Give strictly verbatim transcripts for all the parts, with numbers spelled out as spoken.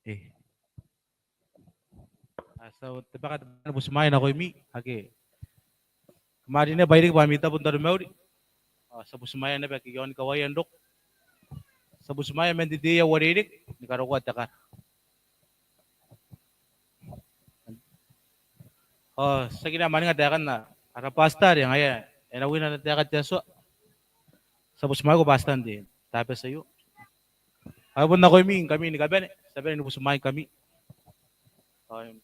Te. Ao ti a tabeka te bwai ni butimwaea nakoimi ake kam a rinea bwaai riki bwa ami tabo n taromauri. Ao ti a butimwaea naba ake iaon kawaia n roko. Ti a butimwaea man te tei ae uarereke ni karokoa te kara. Ao tiaki ni mwaninga taekan ara pastor are ngaia e na wina ana taeka te Atua. Ti a butimwaeko pastor n te tabati aio. Ao bon nakoimi ngkami ni kabane, ti a bane ni butimwaingkami. Ao e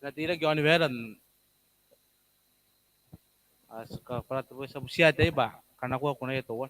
na teirake iaoni waera n, ao ti kabwara te bwai, ti a butiia ataei bwa kanakoa kunaia teuana.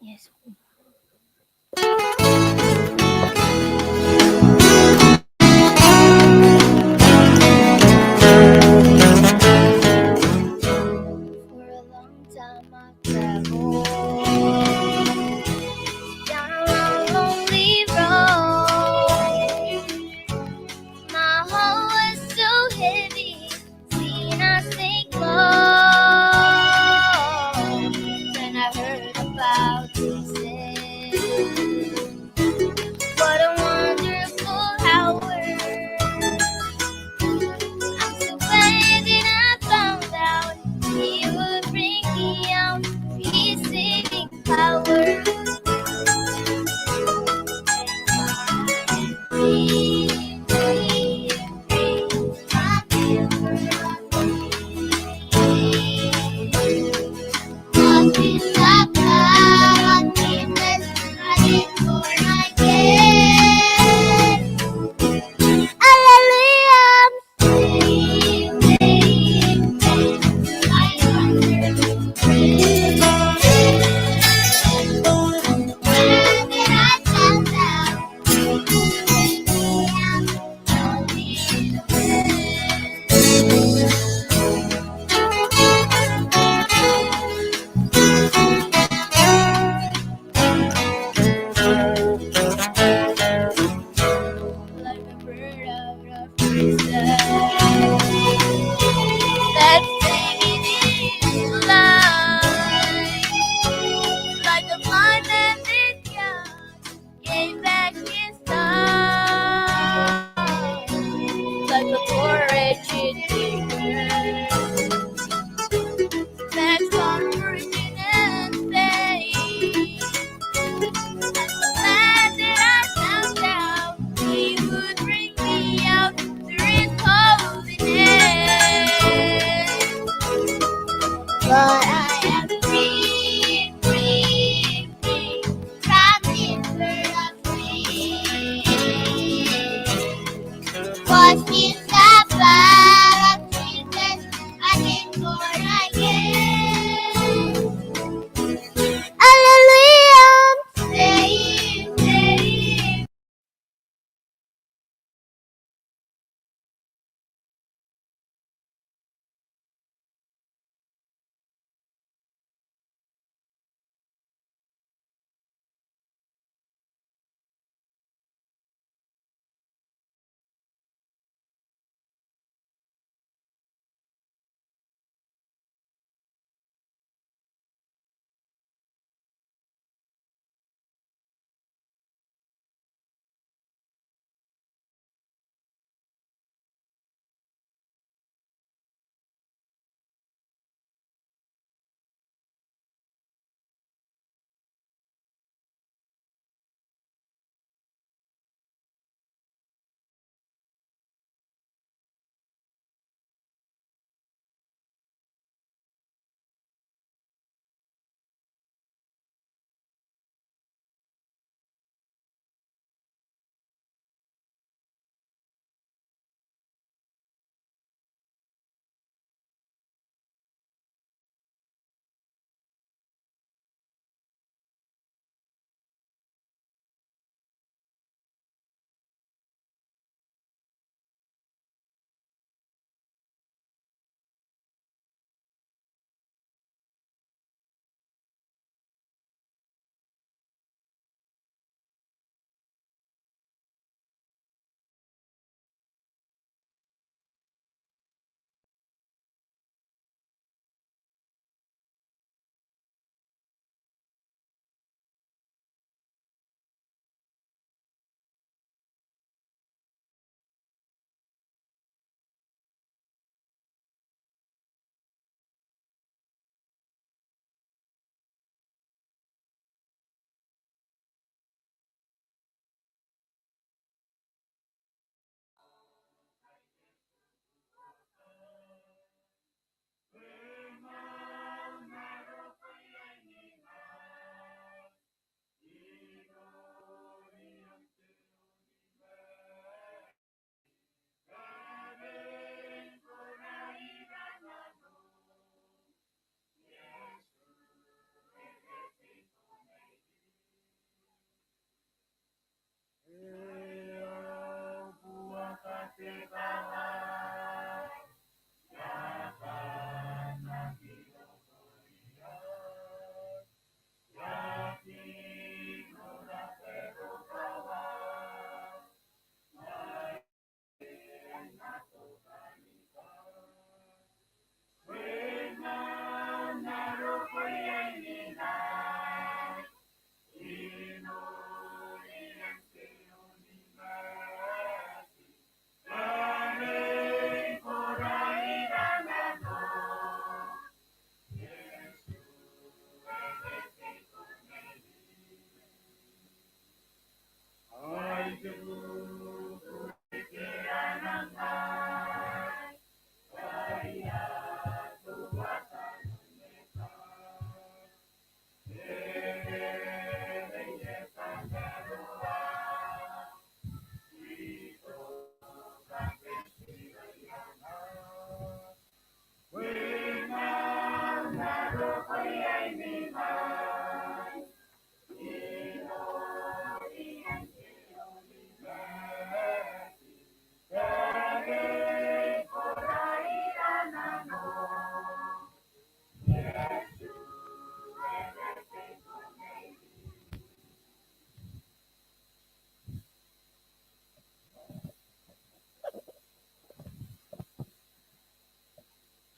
Yes. For a long time I traveled down a lonely road. My heart was so heavy, seen I sink low. Alleluia.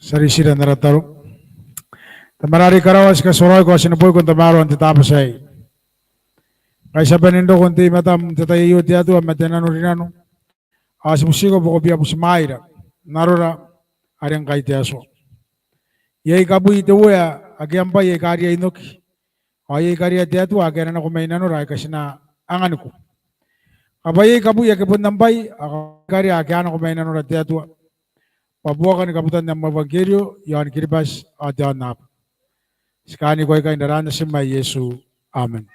Ti a ritira n ara tataro. Tamara are i karawa, ti kaotiota ao ti neboiko n tamaroan te Tabati aei. Ngkai ti a bane n roko n te i matam n te tai aio te Atua ma te nanorinano, ao ti butiko bwa ko bia butimwaeira n arora are ngkai te Atua. Iai kabwi te Uea ake am bwai aika riai n oki, ao iai karea te Atua ake a na nako mai nanora aika ti na anganiko. Ao bwa iai kabwi ake bon am bwai, ao karea ake a nako mai nanora te Atua, bwa buoka ni kabutan am euangkerio iaon Kiribati ao te aonnaba. Ti kaaniko aikai n aran Natim ae Iesu. Amen.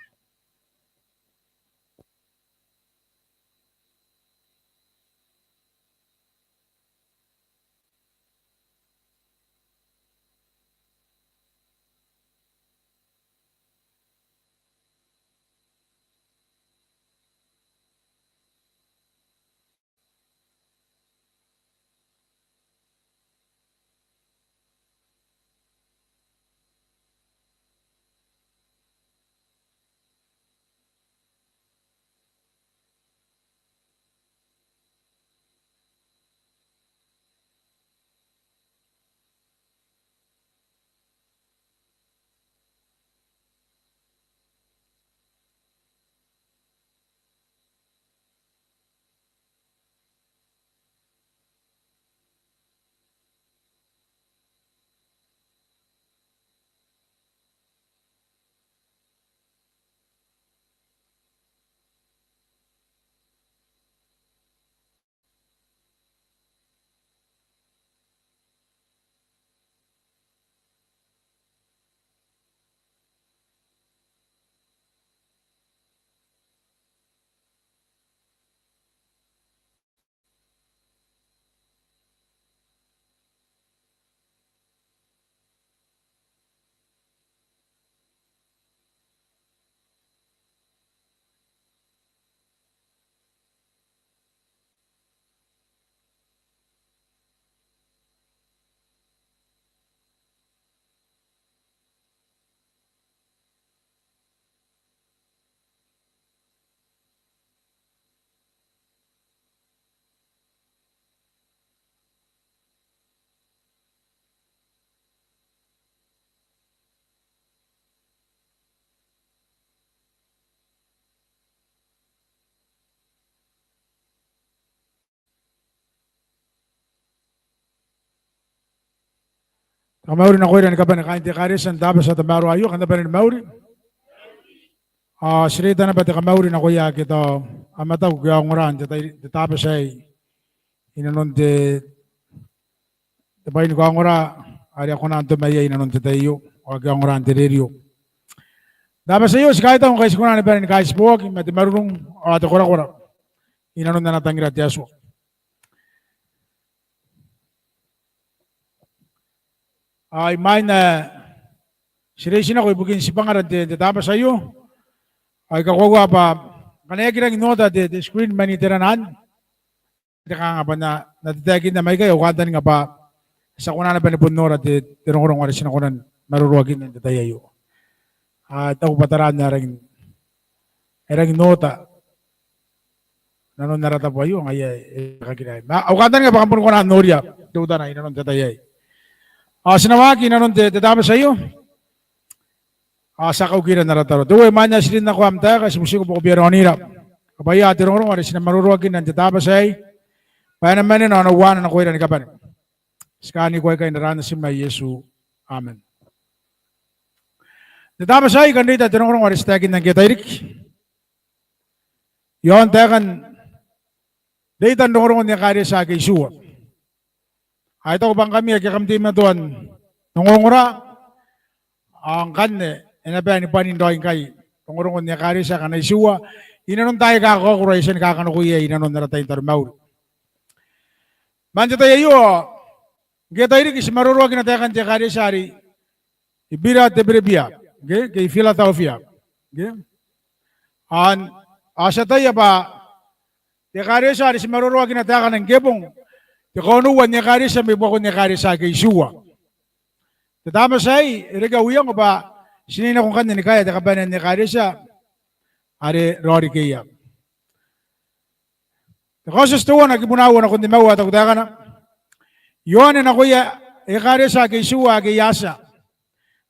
Kam na mauri nakoira ni kabane kaain te ekaretia n te Tabati aio, kam na bane ni mauri. Ao ti reita naba te kamauri nakoia ake tao a mataku ke a ongora n te tai, te Tabati aei inanon te, te bwai ni kaongora are a kona n toma iai inanon te tai aio, ao ake a ongora n te rerio. N te Tabati aio ti kaitau ngkai ti kona ni bane ni kaitiboaki ma te marurung ao te korakora inanon ana tangira te Atua. Ao imwain ae ti reitinako ibukin tibwangara n te, te Tabati aio, ao I kakoaua bwa ngkana e aki rangi n oota te, te screen man iterana anne, te kanga bwa N na, N na tataekinna mai ikai, ao I kantaninga bwa ti a kona naba ni bon nora te, te rongorongo are ti na kona ni maroroakinna n te tai aio. Ao I taku bwa taraan ae rangi n, e rangi n oota nanon ara tabo aio, ngaia e kakiraia. Ma au kantaninga bwa kam boni kona n noria teutana inanon te tai aei. Ao ti na waaki inanon te, te Tabati aio. Ao ti a kaukira n ara tataro. Te Uea, imwain ae ti rin nako am taeka, ti butiko bwa ko bia raonira. Kabwaia te rongorongo are ti na maroroakinna n te Tabati aei, bwa e na manena ao e na uaana nakoira ni kabane. Ti kaaniko aikai n aran Natim ae Iesu. Amen. N te Tabati aei I kan reita te rongorongo are ti taekinna ngke tairiki. Iaon taekan reitan rongorongon ekaretia ake itiua. Ao I taku bwa ngkami ake kam teimatoa n ongongora, ao ngkanne e na bae ni bwanin raoi ngkai rongorongon ekaretia akana itiua inanon taai aika kakaokoro ae I tia ni kakanakoa iai inanon ara tai n taromauri. Man te tai aio, ngke tairiki ti maroroakina taekan te ekaretia are i Bira te Biribia, ngke, ke i Philadelphia, ngke. Ao, ao ti ataia bwa te ekaretia are ti maroroakina taekana ngke bong, te kaonoua n ekaretia mai buakon ekaretia ake itiua. Te Tabati aei, e reke au iango bwa ti na nako ngkanne ni kaea te kabanea n ekaretia are raoiroi ikeia. Te Kaotioti teuana kibuna aua nakon nimaua ae taku taekana: Ioane nakoia ekaretia ake itiua ake i Atia.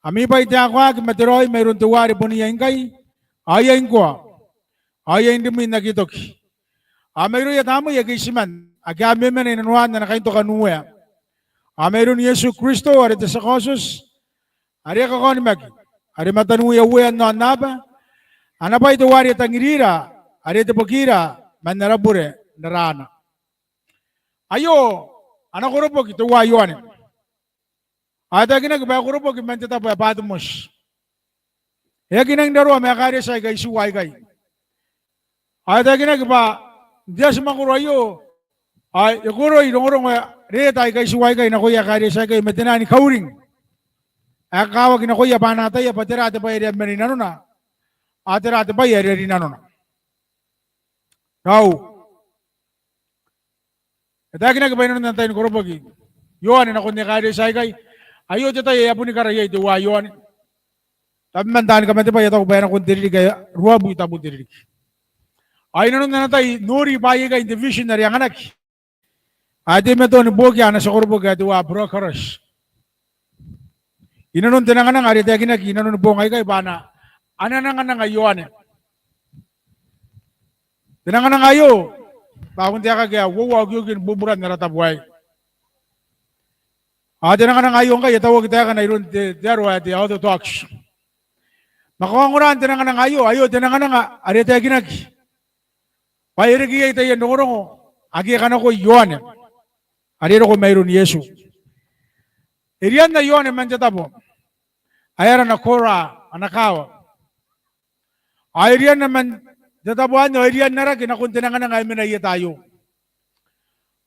Ami bwai te akoaki ma te raoi mairoun teuare bon iai ngkai, ao iai ngkoa, ao iai n rimwi n aki toki, ao mairouia tamnei ake itiman, ake a memena i nanoan ana kaintoka n Uea, ao mairoun Iesu Kristo are te tia kaotioti, are e kakaonimaki, are mataniwia Uea n aonnaba, ana bwai teuare e tangirira, are e tebokira man ara bure n raraana. Aio ana koroboki teuae Ioane. Ao e taekinaki bwa e koroboki man te tabo ae Batimoti. E aki nangi raroa ma ekaretia aika itiua aikai. Ao e taekinaki bwa n te atimwakoro aio, ao e koroi rongorongo, reta aika itiua aikai nakoia ekaretia aikai, ma te naan kauring ae kakawaki nakoia bwa a na ataia bwa tera te bwai are a mena i nanona, ao tera te bwai are a rinanona. Raou. E taekinaki bwa i nanon ana tai ni koroboki Ioane nakon ekaretia aikai, aio te tai ae a bunikara iai teuae Ioane. Tabeman taani kamatebwai a taku bwa e nakon te ririki ae ruabwi tabun te ririki. Ao i nanon ana tai n nori bwaai aikai n te vision are e anganaki, ao e teimatoa ni buokia ana tia koroboki ae teuae Prochorus. I nanon te nangananga are e taekinaki i nanoni boong aikai bwa ana, ana nangananga Ioane. Te nangananga aio, bwa bon te aekaki ae uoua okioki ni buburan ara tabo aei. Ao te nangananga aio ngkai e tauaki taekana iroun te, te aro ae te Orthodox. Ma kaongoraan te nangananga aio, aio te nangananga are e taekinaki bwa e reke iai taian rongorongo ake e kanakoi Ioane, are e roko mairoun Iesu. E rianna Ioane man te tabo ae arana Korah, ana kaawa. Ao e rianna man te tabo anne, ao e rianna rake nakon te nangananga ae mena i eta aio.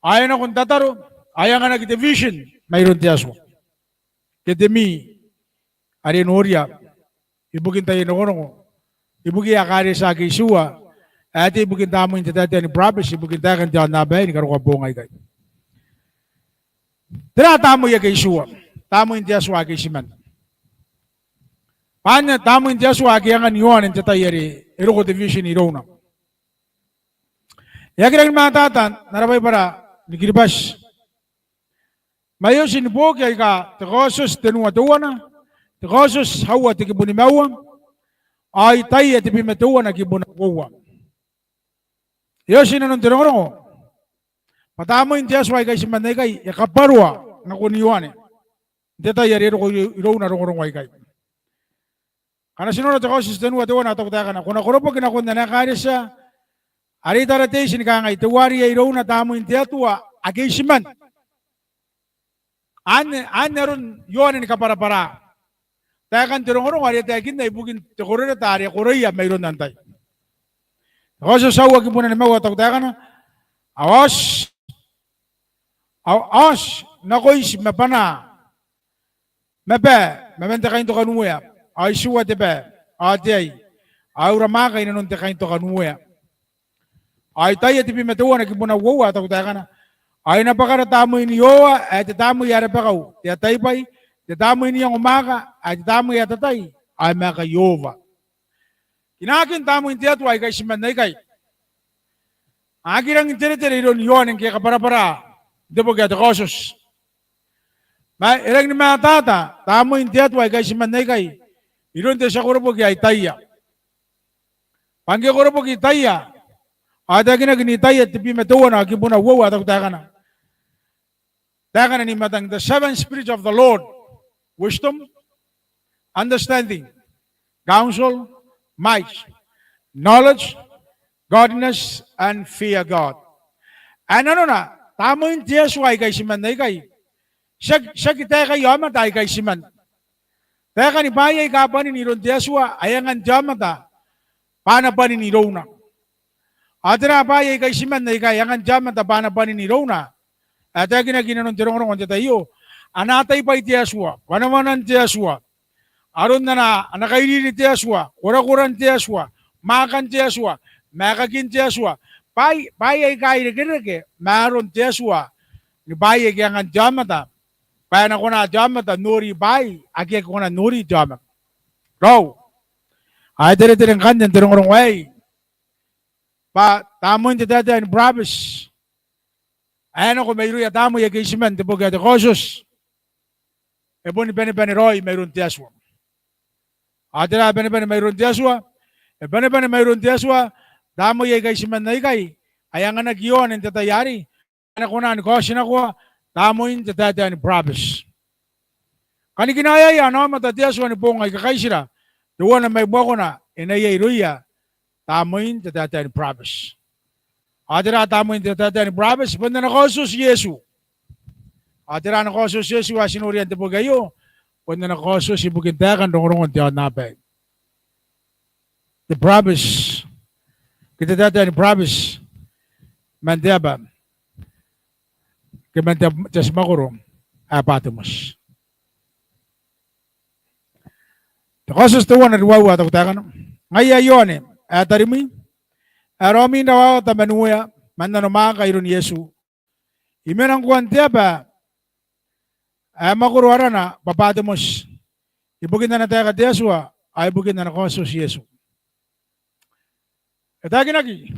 Ao e nako n tataro, ao e anganaki te vision mairoun te Atua, ke te mii are e noria ibukin taian rongorongo, ibukiia ekaretia ake itiua, ae tei ibukin tamnein te taetae ni burabeti ibukin taekan te aonnaba aei ni karokoa boong aikai. Tera tamnei ake itiua? Tamnein te Atua ake itiman. Bwa anne tamnein te Atua ake e angan Ioane n te tai are e roko te vision irouna. E aki rangi ni matata n ara Baibara ni Kiribati. Ma e oti ni booki aika te Kaotioti tenua teuana, te Kaotioti aua te kibu nimaua, ao Itaia tebwi ma teuana kibuna uoua. E oti nanon te rongorongo bwa tamnein te Atua aika itiman aikai e kabwaroa nakon Ioane. n te tai are e roko irouna rongorongo aikai. Ngkana ti nora te Kaotioti tenua teuana ae taku taekana: Ko na koroboki nakon ana ekaretia are i Tarateiti ni kangai: Teuare irouna tamnein te Atua ake itiman. Anne, anne aron Ioane ni kabwarabwara. Taekan te rongorongo are e taekinna ibukin te kororeta are e koroia mairoun antai? Te Kaotioti aua kibuna nimaua ae taku taekana: A oti, a oti nakoiti ma bwanaa, ma baa, ma man te kaintokanuea, ao itiua te baa, ao te ai, ao e ura mwaaka i nanon te kaintokanuea. Ao Itaia tebwi ma teuana kibuna uoua ae taku taekana: Ao e na bwakara tamnein Iehova ae te tamnei ae rabakau, te ataibwai, te tamnei n iango mwaaka, ae te tamnei ae tatai, ao e maeka Iehova. Kinakin tamnein te Atua aika itiman aikai. A aki rangi n teretere iroun Ioane ngke e kabwarabwara n te boki ae te Kaotioti. Ma e rangi ni mataata tamnein te Atua aika itiman aikai iroun te tia koroboki ae Itaia. Bwa ngke e koroboki Itaia, ao e taekinaki n Itaia tebwi ma teuana kibuna uoua ae taku taekana, taekana n I-Matang: The seven spirits of the Lord: wisdom, understanding, counsel, might, knowledge, godliness, and fear God. Ae nanona, tamnein te Atua aika itiman aikai, tiaki, tiaki taekaia aomata aika itiman. Taekani bwaai aika bwanin iroun te Atua ae angan te aomata bwa a na bwanin irouna. Ao tera bwaai aika itiman aika e angan te aomata bwa a na bwanin irouna? Ae taekinaki i nanon te rongorongo n te tai aio: ana ataibwai te Atua, wanawanan te Atua, aron ana, ana kairiri te Atua, korakoran te Atua, mwaakan te Atua, maekakin te Atua. Bwaai, bwaai aika irekereke ma aron te Atua ni bwaai aika angan te aomata, bwa e na kona te aomata n nori bwaai ake e aki kona n nori te aomata. Raou. Ao e teretere ngkanne n te rongorongo aei bwa tamnein te taetae ni burabeti ae nako mairouia tamnei ake itiman n te boki ae te Kaotioti, e boni banebane raoi mairoun te Atua. Ao tera ae banebane mairoun te Atua? E banebane mairoun te Atua tamnei aika itiman aikai ae anganaki Ioane n te tai arei, e na kona ni kaotinakoa tamnein te taetae ni burabeti. Kanikinaeaia ana aomata te Atua ni boong aika kaitira, teuana mai buakona e na iai irouia tamnein te taetae ni burabeti. Ao tera tamnein te taetae ni burabeti? Bon ana kaotioti Iesu. Ao tera ana kaotioti Iesu ae ti noria n te boki aio? Bon ana kaotioti ibukin taekan rongorongon te aonnaba aei. Te burabeti, ke te taetae ni burabeti man te aba, ke man te, te atimwakoro ae Batemoti. Te Kaotioti teuana ruaiwa ae taku taekana: Ngaia Ioane ae tarimwi, ae raomi n rawawata man uea, man nanomwaaka iroun Iesu, I mena ngkoa n te aba ae mwakoro arana bwa Batemoti, ibukin ana taeka te Atua ao ibukin ana kaotioti Iesu. E taekinaki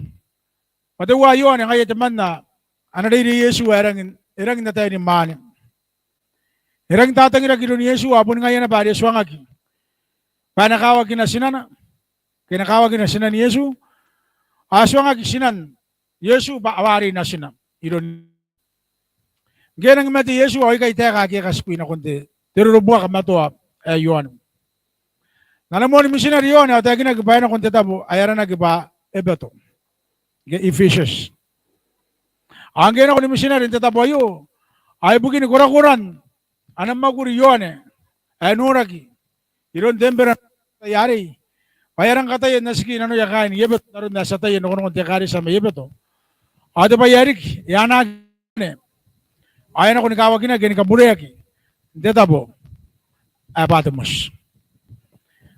bwa teuae Ioane ngaia temanna ana reirei Iesu ae e rangi, e rangi n ataei ni mwaane. E rangi n tatangiraki iroun Iesu ao boni ngaia naba are e tuangaki bwa e na kawaki natinana, ke e na kawaki natinan Iesu, ao e tuangaki tinan Iesu bwa a warei natina iroun. Ngke e nangi mate Iesu ao ikai taeka ake e katibwi nakon te, te rorobuaka matoa ae Ioane. N ana moan mitinare Ioane ao e taekinaki bwa e nako n te tabo ae aranaki bwa Ebeto, ke Ephesus. Ao ngke e nako ni mitinare n te tabo aio, ao ibukin korakoran ana mwakuri Ioane ae noraki iroun te embera n tai arei, bwa e a rangi kataia n atiki nanoia kaain Ebeto n aron ae ti ataia n rongorongon te ekaretia mai Ebeto. Ao te bwai ae riki, e anaaki Ioane ao e nako ni kawakinaki, ni kabureaki n te tabo ae Batemoti.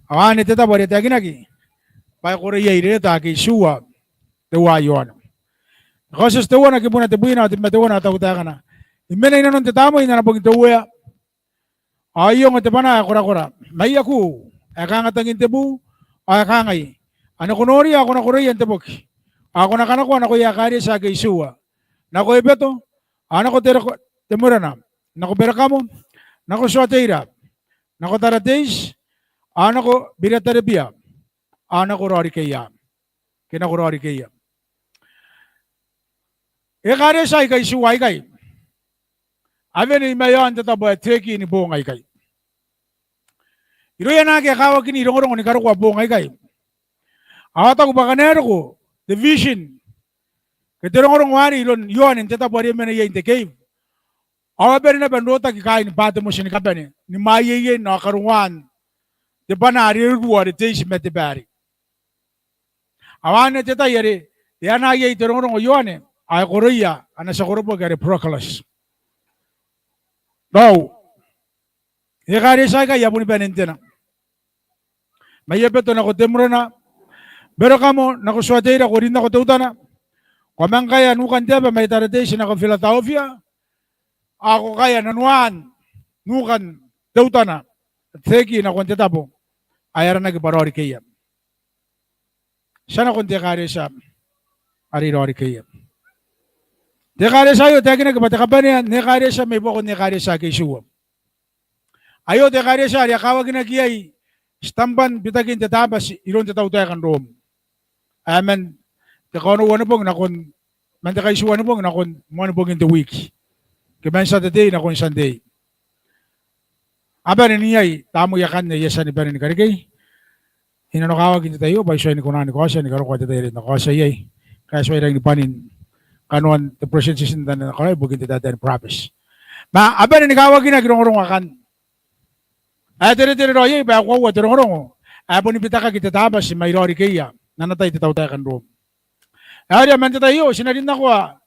Ao anne te tabo are e taekinaki bwa e koro iai reta ake itiua teuae Ioane. Te Kaotioti teuana kibuna tebwina ao tebwi ma teuana ae taku taekana: I mena i nanon te tamnei n ana bong te Uea, ao I ongo te bwana ae korakora mai aku ae kanga tangin te bu, ao e kangai: Ane ko noria ao ko na koroia n te boki, ao ko na kanakoa nakoia ekaretia ake itiua, nako Ebeto, ao nako Tereko-, Temurana, nako Berekamo, nako Tioteira, nako Tarateiti, ao nako Biritarebia, ao nako Raorikeia, ke nako Raorikeia. Ekaretia aika itiua aikai a wene i maeao n te tabo ae Turkey ni boong aikai. Irouia naake a kawakin rongorongo ni karokoa boong aikai, ao a taku bwa akana e roko te vision ke te rongorongo arei iroun Ioane n te tabo are e mena iai n te cave, ao a bane naba n rotaki kaain Batemose ni kabane ni mwaieiein ao karongoan te bwana are ruo are te iti ma te baere. Ao anne te tai are e anaa iai te rongorongo Ioane, ao e koroia ana tia koroboki are Prochorus. Raou, ekaretia aikai a boni bane n tena. Mai Ebeto nako Temurana, Berekamo nako Tuateira, ko rin nako teutana. Ko a manga kaea nukan te aba mai Tarateiti nako Philadelphia, ao ko kaea nanoan nukan teutana, Turkey, nakon te tabo ae aranaki bwa Raorikeia. Ti a nakon te ekaretia are Raorikeia. Te ekaretia aio e taekinaki bwa te kabanea n ekaretia mai buakon ekaretia ake itiua. Aio te ekaretia are a kawakinaki iai sitampan bitakin te Tabati iroun te tautaeka n Rom, ae man te kaonoua ni bong nakon, man te kaitiua ni bong nakon moani bongin te wiki, ke man Saturday nakon Sunday. A bane n iai tamnei akanne ae a tia ni bane ni karekei i nanokawaki n te tai aio, bwa e tuai ni kona ni kaotia ni karokoa te tai are e na kaotia iai, ngkai e tuai rangi ni bwanin kanoan te presentation n ana karaoi ibukin te taetae ni burabeti. Ma a bane ni kawakinaki rongorongo akanne ae teretere raoi iai bwa e koaua te rongorongo ae boni bitakaki te Tabati mai Raorikeia n ana tai te tautaeka n Rom. Ae aria man te tai aio ti na rin nakoa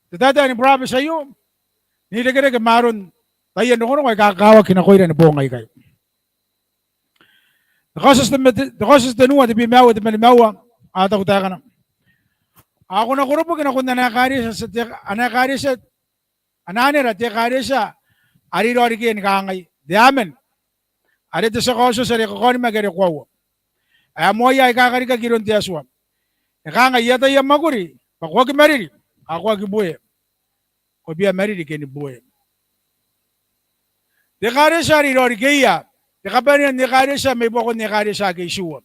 te taetae ni burabeti aio n irekereke ma aron taian rongorongo aika kakawaki nakoira ni boong aikai. Te Kaotioti te, te Kaotioti tenua, tebwi ma aua, tebwi ma aua, a taku taekana: Ao ko na koroboki nakon ana ekaretia te, ana ekaretia, ana anera te ekaretia are i Raorikeia ni kangai: Te Amen, are te tia kaotioti are kakaonimaki are koaua, ae moaia aika karikaki iroun te Atua, e kangai: I atai am mwakuri bwa ko aki mariri, ao ko aki bue, ko bia mariri ke ni bue. Te ekaretia are i Raorikeia, te kabanea n ekaretia mai buakon ekaretia ake itiua.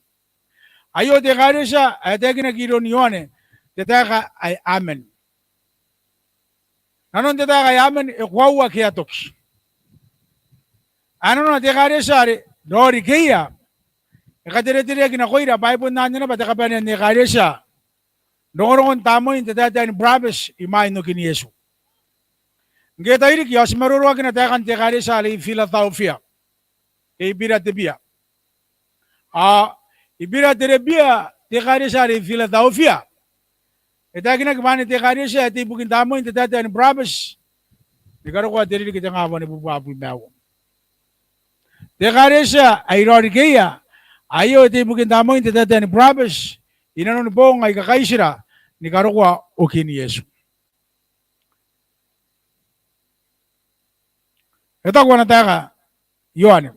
Aio te ekaretia ae taekinaki iroun Ioane te taeka ae Amen. Nanon te taeka ae Amen e koaua ke e a toki. Ae nanona te ekaretia are Raorikeia e kateretereaki nakoira bwa e bon anne naba te kabanea n ekaretia n rongorongon tamnein te taetae ni burabeti imwain okin Iesu. Ngke e tairiki ao ti maroroakina taekan te ekaretia are i Philadelphia ke i Biraterebia. Ao i Biraterebia te ekaretia are i Philadelphia e taekinaki bwa anne te ekaretia ae tei ibukin tamnein te taetae ni burabeti ni karokoa te ririki tengaa wanibubua abwi ma aua. Te ekaretia ae i Raorikeia aio e tei ibukin tamnein te taetae ni burabeti i nanoni boong aika kaitira ni karokoa okin Iesu. E taku ana taeka Ioane: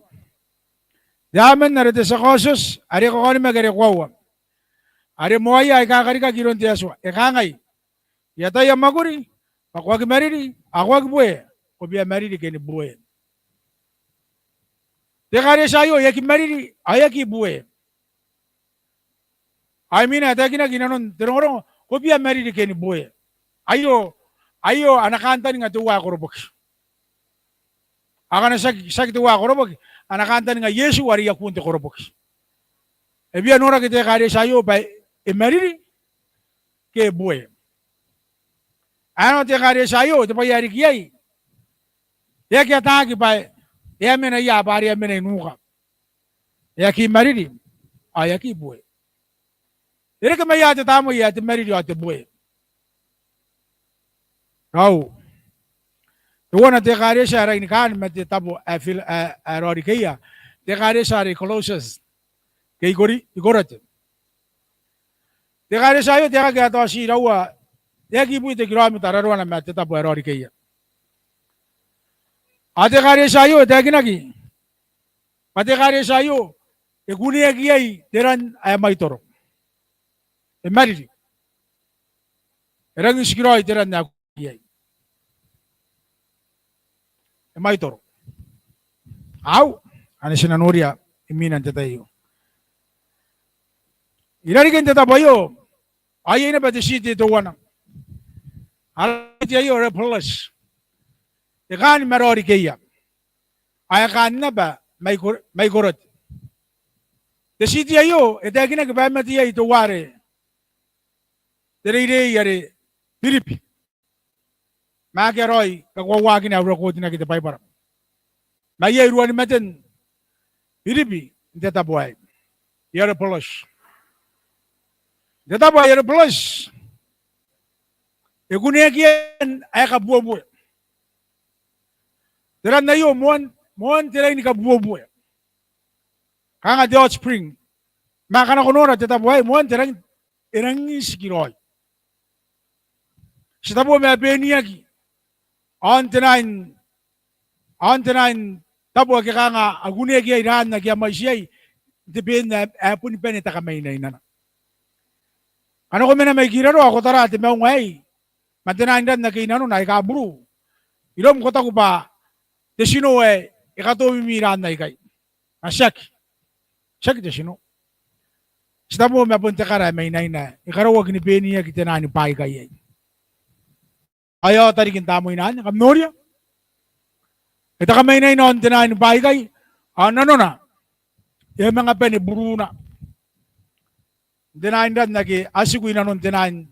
Te Amen, are te tia kaotioti are kakaonimaki are koaua, are moaia aika karikaki iroun te Atua, e kangai: I atai am mwakuri bwa ko aki mariri, ao ko aki bue, ko bia mariri ke ni bue. Te ekaretia aio e aki mariri ao e aki bue. Ao imwina e taekinaki i nanon te rongorongo: Ko bia mariri ke ni bue. Aio, aio ana kantaninga teuae koroboki. Ao ngkana tiaki, tiaki teuae koroboki, ana kantaninga Iesu are i akun te koroboki. E bia noraki te ekaretia aio bwa e mariri ke e bue. Ae nao te ekaretia aio, te bwai ae riki iai, e aki ataaki bwa e a mena ia, bwa are e a mena i nuka. E aki mariri ao e aki bue. E reke mai ia te tamnei ae te mariri ao te bue? Raou, teuana te ekaretia ae rangi ni kaan ma te tabo ae Phil-, ae, ae Raorikeia, te ekaretia are i Kolose ke i Kori-, i Korote. Te ekaretia aio te aeka ae taoti iraua, e aki bwi te kiromita raroana ma te tabo ae Raorikeia. Ao te ekaretia aio e taekinaki bwa te ekaretia aio e kuneaki iai te ran ae mwaitoro. E mariri. E rangi n tikiraoi te ran ae kuneaki iai. E mwaitoro. Ao ane ti na noria imwina n te tai aio. I rarikin te tabo aio ao iai naba te city teuana. Ara city aio Rehoboth. e kaan ma raorikeia, ao e kaan naba mai Ko-, mai Korote. Te city aio e taekinaki bwa e mate iai teuare te reirei are Biribi. Ma akea raoi kakoauaakina ae urakotinaki te Baibara. Ma iai ruanimaten Biribi n te tabo aei, Hieropolis. N te tabo ae Hieropolis e kuneaki iai ae kabuebue. Te ran aio moan, moan te rain kabuebue. Kanga te hot spring. Ma ngkana ko nora te tabo aei, moan te ran, e rangi n tikiraoi. Ti tabo ma e beniaki. Ao n te nain, ao n te nain tabo ake kanga a kuneaki iai raan ake a mwaiti iai, n te been ae, ae boni bane te kamainainana. Ngkana ko mena mai Kiraro ao ko tara te maunga aei, ma te nain ran ake i nanona aika buru. Iroum ko taku bwa te tino ae e katomimi raan aikai. Ma tiaki. Tiaki te tino. Ti tabo ma bon te kara ae mainaina, e karauaki ni beniaki te nain bwaai aikai iai. Ao e a ota riki n tamneina anne, kam noria. E te kamainaina ao n te nain bwaai aikai, ao nanona e a manga bane buruna. N te nain ran ake a tiku i nanon te nain,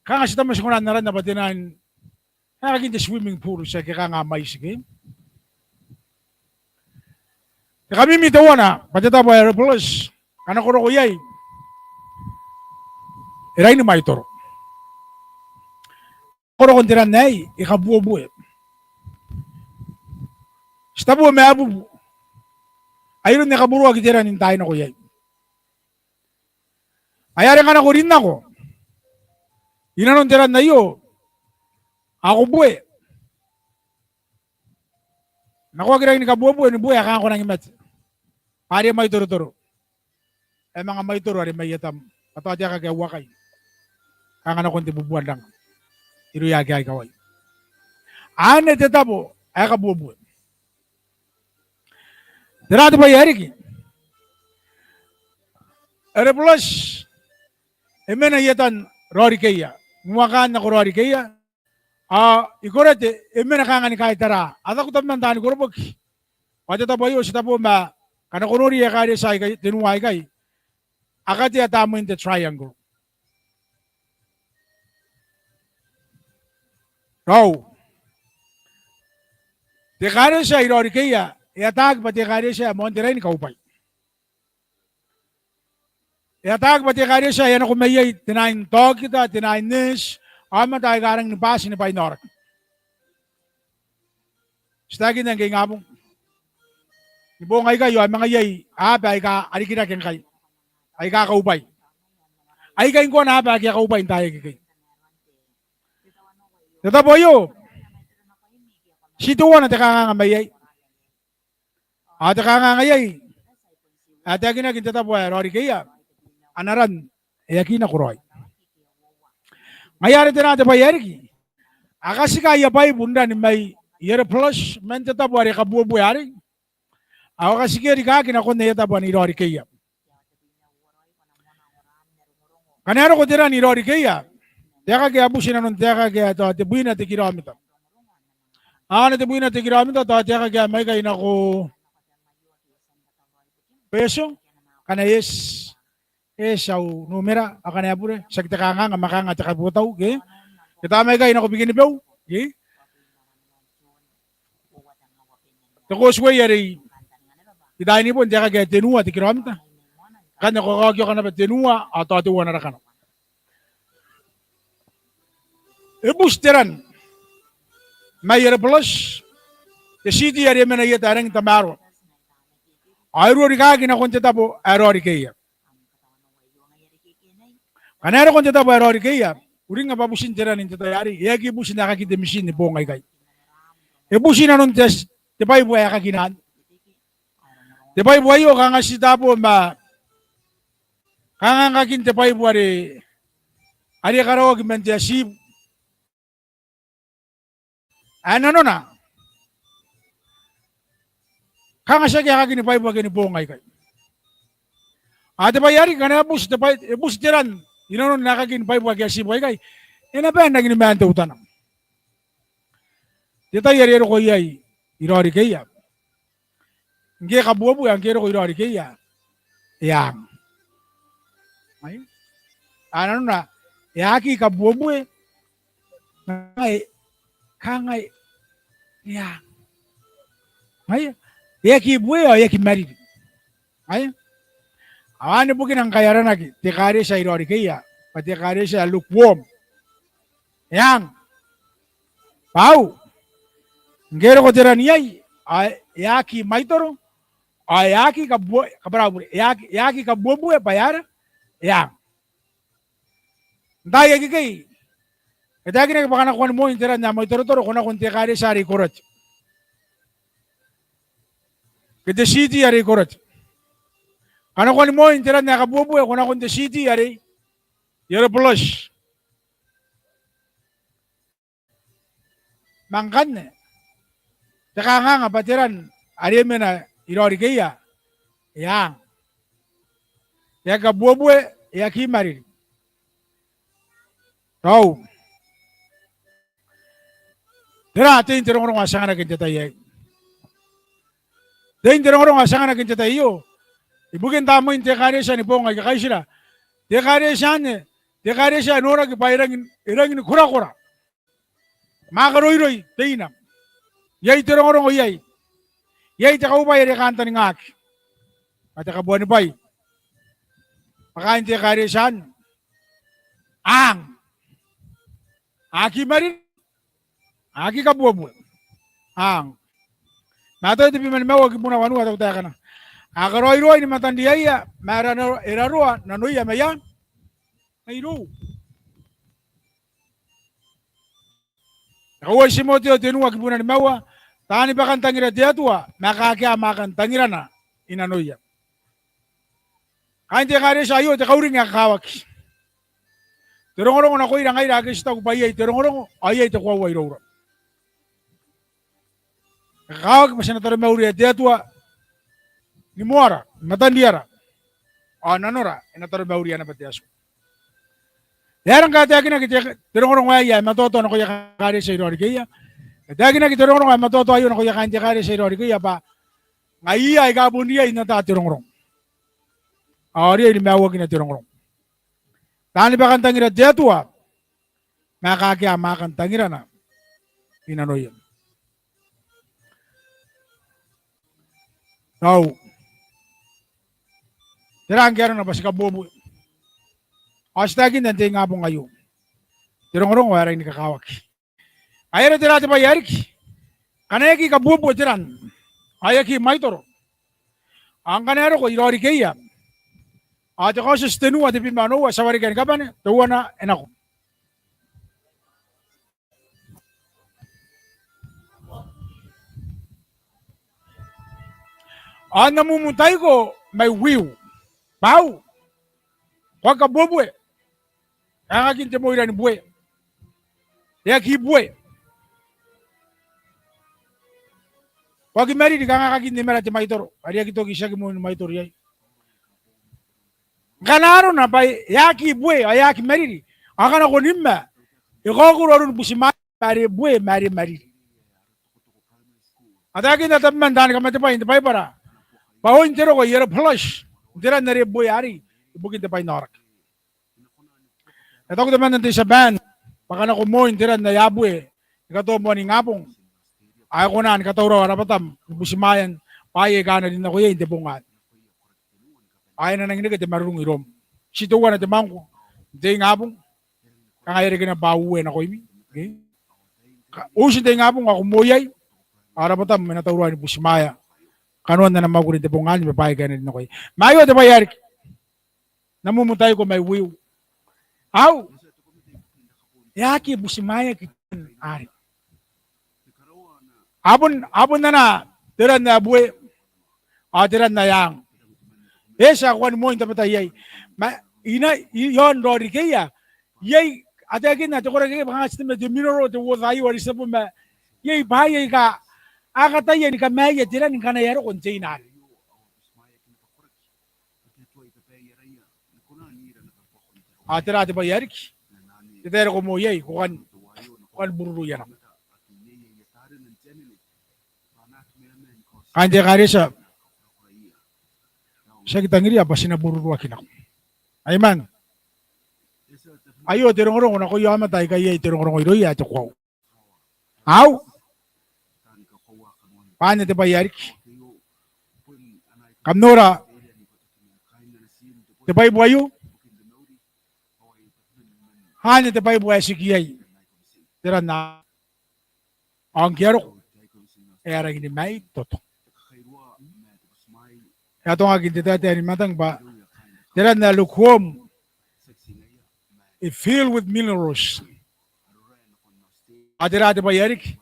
kanga ti taku ma ti kona n aranna bwa te nain, aekakin te swimming pool, tiaki kanga a mwaiti ke. E kamimi teuana bwa te tabo ae Hieropolis, ngkana ko roko iai, e raini mwaitoro. Ko roko n te ran aei, e kabuebue. Ti tabo ma e bubu. Aron e kaburuaki te ran n taai nako iai. Ai are ngkana ko rin nako i nanon te ran aio, ao ko bue. Nakoaki rangi ni kabuebue, ni bue ae kanga ko nangi mate. Bwa are e mwaitoro. E manga mwaitoro are mai Etam, bwa tao te aekaki ae uakai. Kanga nakon te bubuanranga irouia ake a ikawai. Anne te tabo ae kabuebue. Tera te bwai ae riki? Hieropolis e mena i etan Raorikeia, n uakaan nako Raorikeia, ao i Korote e mena kanga ni kaitara. A taku tabeman taani koroboki bwa te tabo aio ti tabo ma ngkana ko nori ekaretia aikai, tenua aikai, a katea tamnein te triangle. Raou. Te ekaretia i Raorikeia e ataaki bwa te ekaretia ae moan te rain kaubwai. E ataaki bwa te ekaretia ae a nako mai iai te nain taokita, te nain neeti, aomata aika rangi ni bati ni bwainaoraki. Ti taekinna ngke ingabong, ni boong aikai ao e manga iai aaba aika a rikirake ngkai, aika kaubwai. Aikai ngkoa aaba ake a kaubwai n taai akekei. Te tabo aio ti teuana te kanganga mai iai. Ao te kanganga iai ae taekinaki n te tabo ae Raorikeia, ana ran e aki nakoraoi. Ngaia are tera te bwai ae riki? A katika aia bwaibu n rani mai Hieropolis, man te tabo are kabuebue arei, ao a katikea rikaaki nakon aia tabo anne i Raorikeia. Ngkana e roko te ran i Raorikeia, te aekaki ae buti nanon te aekaki ae tao tebwina te kiramita. Ao ana tebwina te kiramita tao te aekaki ae mai ikai nako Betio, ngkana e eti, e eti au numera, ao ngkana e bure, tiaki te kanganga ma kanga te kabotau ke. Ke tao mai ikai nako Bikenibeu ke. Te causeway arei i taai ni bon te aekaki ae tenua te kiramita. Ngkanne ko kaokioka naba tenua ao tao teuana rakana. E buti te ran mai Hieropolis, te city are e mena i eta ae rangi n tamaroa. Ao e ruo rikaaki nakon te tabo ae Raorikeia. Ngkana e roko n te tabo ae Raorikeia, uringnga bwa butin te ran n te tai arei, e aki buti n aekakin te mitiin ni boong aikai. E buti nanon te, te bwaibu ae aekakina. Te bwaibu aio kanga ti tabo ma kanganga aekakin te bwaibu are, are karaoaki man te atibu. Ae nanona kanga tiaki aekakin bwaibu ake ni boong aikai. Ao te bwai ae riki, ngkana e buti te bwai, e buti te ran i nanon aekakin bwaibu ake a tibu aikai, e na bae n rangi ni maan teutana. te tai are e roko iai i raorikeia. Ngke e kabuebue ao ngke e roko i raorikeia, e ang. Ai? Ao nanona, e aki kabuebue, kangai, kangai, e ang. Ai? E aki bue ao e aki mariri. Ai? Ao anne bukina ngkai e aranaki te ekaretia i raorikeia bwa te ekaretia ae lukewarm. E ang. Bwa ngke e roko te ran iai, ao e aki mwaitoro, ao e aki kabue-, kabwarabure, e aki, e aki kabuebue bwa e aera, e ang. N taai akekei, e taekinaki bwa ngkana ko kani moi n te ran ae mwaitorotoro, ko nako n te ekaretia are i Korati. Ke te city are i Korati. Ngkana ko kani moi n te ran ae kabuebue, ko nako n te city are i Areopagus. Ma ngkanne, te kanganga bwa te ran are e mena i raorikeia, e ang. E aki kabuebue, e aki mariri. Tao. Tera tein te rongorongo ae ti anganaki n te tai aei? Tein te rongorongo ae ti anganaki n te tai aio. Ibukin tamnein te ekaretia ni boong aika kaitira. Te ekaretia anne, te ekaretia ae noraki bwa e rangi, e rangi ni korakora. Ma karoiroi teina. Iai te rongorongo iai. Iai te kaubwai are e kantaningaki. Ma te kabuanibwai bwa kaain te ekaretia anne, a ang. A aki mariri, a aki kabuebue. A ang. Mataio tebwi ma nimaua kibu wanua taku taekana. A karaoiroi ni matan riaia, ma e raroa, e raroa nanoia mai, mai irou. Te kauoua Timoteo tenua kibu nimaua, taani bwakantangira te Atua, ma kaakea mwaakan tangirana i nanoia. Kaain te ekaretia aio, te kauring ae kakawaki. Te rongorongo nakoira ngaira ake ti taku bwa iai te rongorongo, ao iai te koaua iroura. E kakawaki bwa ti na taromauria te Atua ni moara, ni matan riara, ao nanora e na taromauria naba te Atua. E aera ngkai e taekinaki te, te rongorongo aei ae matoatoa nakoia ekaretia i raorikeia? E taekinaki te rongorongo ae matoatoa aio nakoia kaain te ekaretia i raorikeia bwa ngaiia aika bon riai n ata te rongorongo. Ao riai ni maiuakina te rongorongo. Taani bwakantangira te Atua, ma kaakea mwaakan tangirana i nanoia. Tao. Tera ngke arona bwa ti kabuebue? Ao ti taekinna n te ingabong aio, te rongorongo ae rangi ni kakawaki. Ai aron tera te bwai ae riki? Ngkana e aki kabuebue te ran, ao e aki mwaitoro, ao ngkana e roko i raorikeia, ao te Kaotioti tenua tebwi ma onoua, ti a warekia ni kabane, teuana e nako. Ao N na mumutaiko mai wiu. Bwa ko aki kabuebue, kangakin te moi rani bue. E aki bue. Ko aki mariri, kangakin te mara te mwaitoro. Are e aki toki, tiaki moan mwaitoro iai. Ngkana arona bwa e aki bue, ao e aki mariri, ao ngkana ko nimma, e kaokoro aron butimwaea are bue ma are mariri. A taekinna tabeman taani kamatebwai n te Baibara bwa oin te roko i Areopagus n te ran are bue arei ibukin te bwai n aoraki. E taku temanna n te Tiaban bwa ngkana ko moi n te ran ae a bue ni katoa moan ingabong, ao e kona ni katauraoa rabwatam ni butimwaean bwaai aika a na rin nako iai n te bong anne. Ao e na nangi reke te marurung iroum. Ti teuana te mwangko n te ingabong. Kanga e reke naba bwa uee nakoimi. Okay? Uti n te ingabong ao ko moi iai, ao rabwatam e na tauraoi ni butimwaea kanoan ana mwakuri n te bong anne ma bwaai aika a na rin nako iai. Ma aio te bwai ae riki. N na mumutaiko mai wiu. Ao e aki butimwaeaki te ran arei. A bon, a bon anaa te ran ae bue ao te ran ae ang. E tia, ko kani moi n tabetai iai. Ma i na, i aon raorikeia, iai, a taekinna te koraki bwa kanga ti teimatoa te mineral, te water aio are ti a bon ma, iai bwaai aika a kataia ni kamaeia te ran ngkana e a roko n teina arei. Ao tera te bwai ae riki? Te tai are ko moi iai, ko kan, ko kan bururuia nako. Kaain te ekaretia, ti aki tangiria bwa ti na bururuaki nako. Amen. Aio te rongorongo nakoia aomata aika iai te rongorongo irouia ae te koaua. Au. Bwa anne te bwai ae riki. Kam nora te bwai aio. Anne te bwai ae ti iai. Te ran ae, ao ngke a roko, e a rangi ni maitoto. E atongaki n te taetae ni matang bwa te ran ae lukewarm, e filled with minerals. Ao tera te bwai ae riki?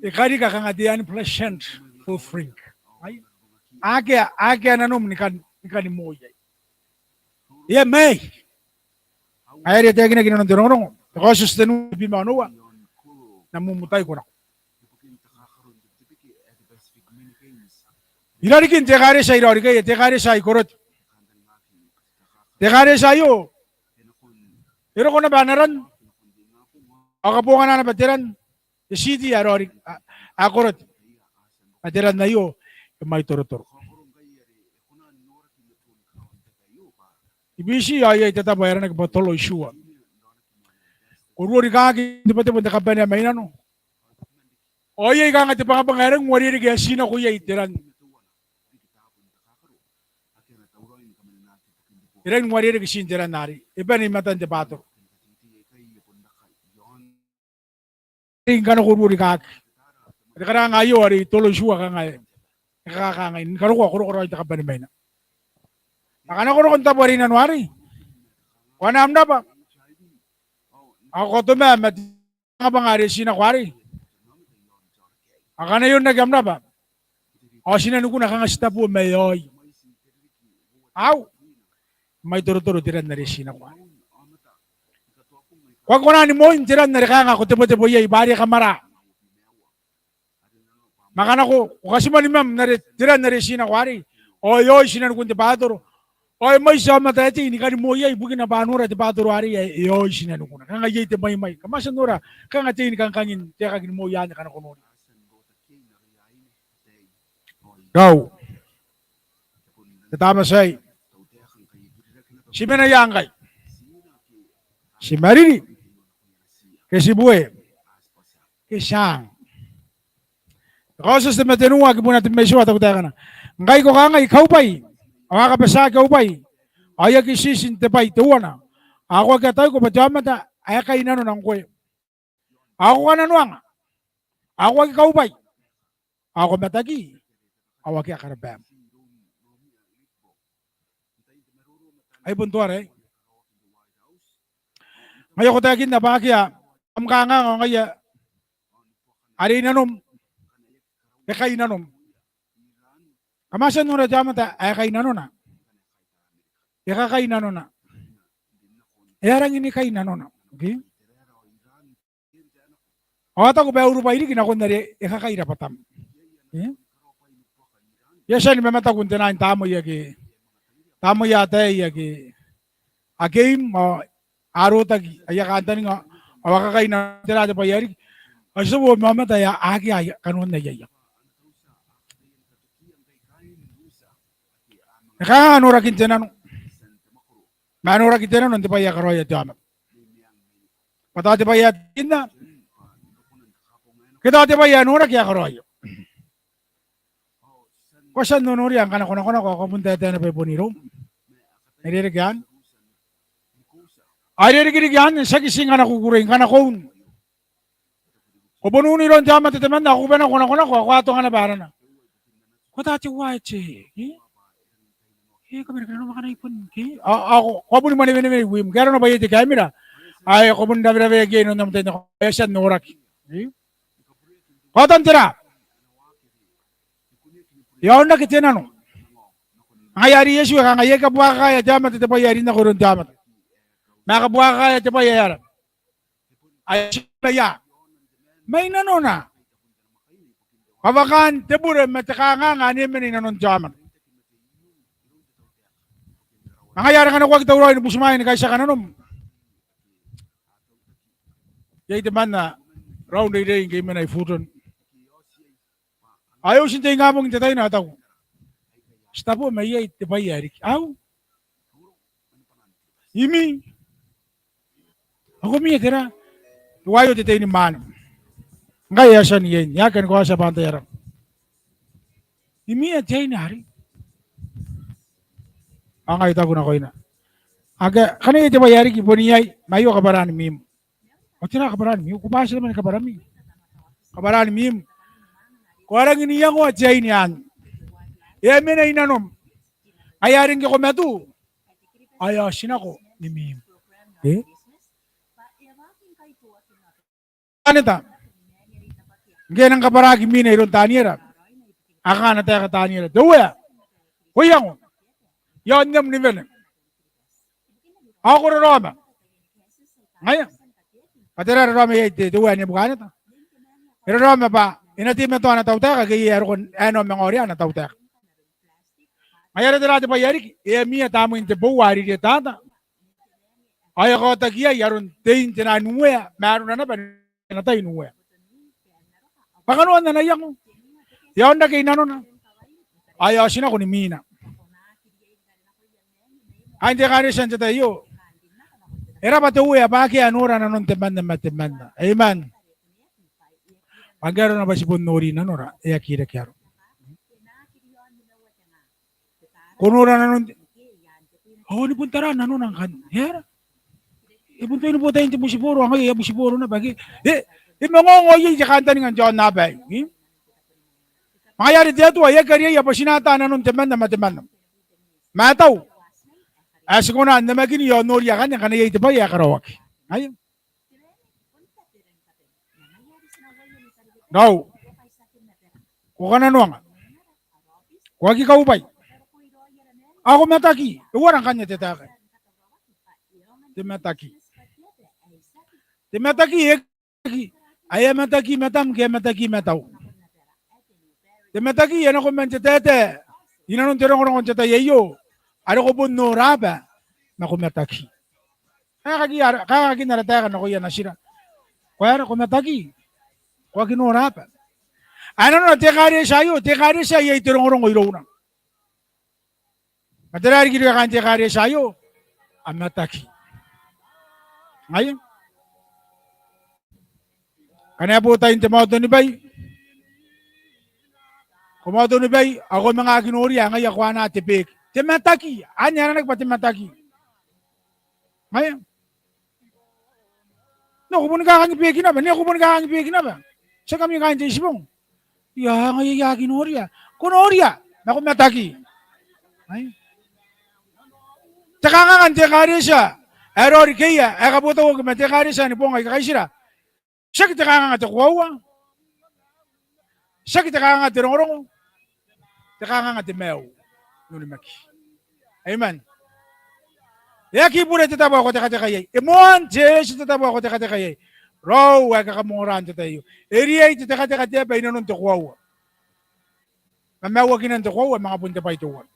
E karika kanga te unpleasant full drink. Ai? Akea, akea nanom ni kan, ni kan moi iai. E a mai. Ae are e taekinaki inanon te rongorongo, te Kaotioti tenua, tebwi ma onoua. N na mumutai ko nako. I rarikin te ekaretia i Raoriki, te ekaretia i Korote. Te ekaretia aio, e roko naba ana ran. Ao kabongana naba te ran, te city ae Raoriki, ae, ae Korote. Ma te ran aio, e mai torotoro. I Biti ao iai te tabo ae aranaki bwa Tolo Itiua. Ko ruo rikaaki n tebotebo n te kabanea mai nano. Ao iai kanga te bwangabwanga ae rangi n uarereke ae ti nako iai te ran. E rangi n uarereke tii n te ran arei. E bane i matan te batoro. Arei ngkana ko ruo rikaaki. Te karanga aio are i Tolo Itiua kanga e, e kakangai. Ni karokoa, ko roko raoi n te kabanea mai nano. Ma ngkana ko roko n tabo are i nano arei, ko anaa am raba. Ao ko toma ma te bwangabwanga are ti nako arei. Ao ngkana e onaki am raba, ao ti na nikuna kanga ti tabo ma e aoi. Au. Mai torotoro te ran are ti nako arei. Ko aki kona ni moi n te ran are kanga ko tebotebo iai bwa are e kamwara. Ma ngkana ko, ko katimwanimam n are, te ran are ti nako arei, ao e aoi tinanikun te batoro. Ao e mwaiti aomata ae tei ni kan moi iai ibukina bwa a nora te batoro arei ae e aoi tinanikuna. Kanga iai te mwaimwai. Kam a tia n nora kanga tei ni kangkangin te aekaki ni moi anne ngkana ko nori. Raou. Te tamati aei. Ti mena ia ngkai? Ti mariri ke ti bue? Ke ti ang? Te Kaotioti tebwi ma tenua kibuna tebwi ma itiua, taku taekana: Ngkai ko kangai, kaubwai, ao a kabatiaki au bwai, ao I aki titi n te bwai teuana, ao ko aki ataiko bwa te aomata ae kai nanona ngkoe. Ao ko kananoanga, ao ko aki kaubwai, ao ko mataki, ao akea karabam. Ai bon teuare aei. Ngaia ko taekinna bwa akea am kanganga ao ngaia are i nanom, e kai nanom. Kam a tia n nora te aomata ae kai nanona? E kakai nanona. E a rangi ni kai nanona. Okay? Ao a taku bwa e urubwai riki nakon are e kakai rabwatam. E? I a tia ni mamataku n te naan tamnei ake, tamnei ataei ake a keim ao a rotaki aia kantaninga ao a kakai nanona. Tera te bwai ae riki? Ao ti tebo ma aomata ae akea kanoan aia iango. E kanga norakin te nano? Ma e noraki te nano n te bwai ae karaoia te aomata. Bwa tao te bwai ae taekinna, ke tao te bwai ae noraki ae karaoia. Ko a tia n nonoria ngkana ko nakonako ao ko a bon taetae naba i bon iroum. E rereke anne. Ao e rereke riki anne, tiaki ti ngkana ko kukurei, ngkana ko un. Ko bon un iroun te aomata temanna, ko kubanako, ko nakonako ao ko a atonga naba arana. Ko ata te uaia te, e? E, ko a bane ni kananoa ma ngkana I bon, ke? Ao, ao ko, ko a boni mwanewenewe i wiim. Ke arona bwa iai te kaemira ae ko bon raweraweaki iai inanon am tai nako, e a tia n noraki. E? Ko a tia n tera? E a onrake te nano. Ngaia are Iesu e kangai, e kabuakakaea te aomata te bwai ae rin nako iroun te aomata, ma e kabuakakaea te bwai ae ara, ae ti mai ia, mai nanona. Kawakaan te bure ma te kanganga ane e mena i nanon te aomata. Ma ngaia are ngkana ko aki tauraoi ni butimwaea ni kaitiaka nanom, iai temanna raou n reirei ngke I mena i Fulton. Ao e uti n te ingabong n te tai anne ao e taku, "Ti tabo mai iai te bwai ae riki." "Au? Imi? Ao ko mii tera?" "Teuaei te tei ni mwaane." "Ngkai e a tia n iein, e aki kani kaotia bwa antai ae rang." "Imi, e a tia n iein arei?" Ao ngai I taku nakoina, "Akea, ngkana iai te bwai ae riki bon iai, ma aio kabwaran miim." "Ao tera kabwaran miim?" "Ko bati naba ni kabwarami. Kabwaran miim. Ko a rangi n iangoa te aine anne. E a mena i nanom. Ngaia are ngke ko matu ao e a otinako ni miim." E? Aneta. Ngke e nang kabwaraki miina iroun Taniera, a kanga ana taeka Taniera? "Te uea, ko iango i aon am wene, ao ko raraoma." Ngaia. Bwa tera e raraoma iai te, te uea Nebukaneta? E raraoma bwa e na teimatoa ana tautaeka ke iai ae roko, ae na manga orea ana tautaeka. Ngaia are tera te bwai ae riki? E a miia tamnein te boua are rietata. Ao e a kaotaki iai aron tein te naan uea, ma arona naba n ana tai n uea. Bwa kanoan ana iango, e a onrake i nanona, ao e a otinako ni miina. Kaain te ekaretia n te tai aio, e raba te uea bwa akea ae nora nanon temanna ma temanna. Amen. Bwa ngke arona bwa ti bon nori nanora, e aki reke arona. Ko nora nanon te, ao ni bon tara nanona ngkanne. E aera? E bon toki ni bo tain te mutiboro, ao ngaia e a mutiboro naba ke. E, e mangaongao iai te kantaninga n te aonnaba aei. Hm? Ma ngaia are te Atua e aki kariaia bwa ti na ata nanon temanna ma temanna. Ma tao ae ti kona n namakini ao n noria akanne ngkana iai te bwai ae karaoaki. Ngaia. Raou, ko kananoanga. Ko aki kaubwai. Ao ko mataki. E uara ngkanne te taeka? Te mataki. Te mataki e aki, ae e a mataki matam ke e a mataki matau. Te mataki e nako man te taetae i nanon te rongorongo n te tai aio, are ko bon noora bwa ko mataki. Kaeaki ara, kaeaki ara taeka nakoia natira. Ko aera? Ko mataki? Ko aki noora bwa? Ae nanona te ekaretia aio, te ekaretia ae iai te rongorongo irouna. Ma tera ae riki irouia kaain te ekaretia aio? A mataki. Ngaia. Ngkana e bo tain te maoto ni bwai, ko maoto ni bwai, ao ko manga aki noria ae ngaia ko anaa te beeki. Te mataki. Anne aranaki bwa te mataki. Ngaia. Nao ko boni kakangi beeki naba, nao ko boni kakangi beeki naba. Tiaki ami kaain te Itibong? Ia, ngaia I aki noria. Ko noria, ma ko mataki. Ai. Te kanganga n te ekaretia ae raori keia, ae kabotauaki ma te ekaretia ni boong aika kaitira. Tiaki te kanganga te koaua. Tiaki te kanganga te rongorongo. Te kanganga te maiu n onimaki. Amen. E aki bure te tabo ae ko tekateka iai. E moan te eti te tabo ae ko tekateka iai. Raou ae kakamongora n te tai aio. E riai te tekateka te aba i nanon te koaua. Ma maiuakinan te koaua, manga bon te bwai teuana.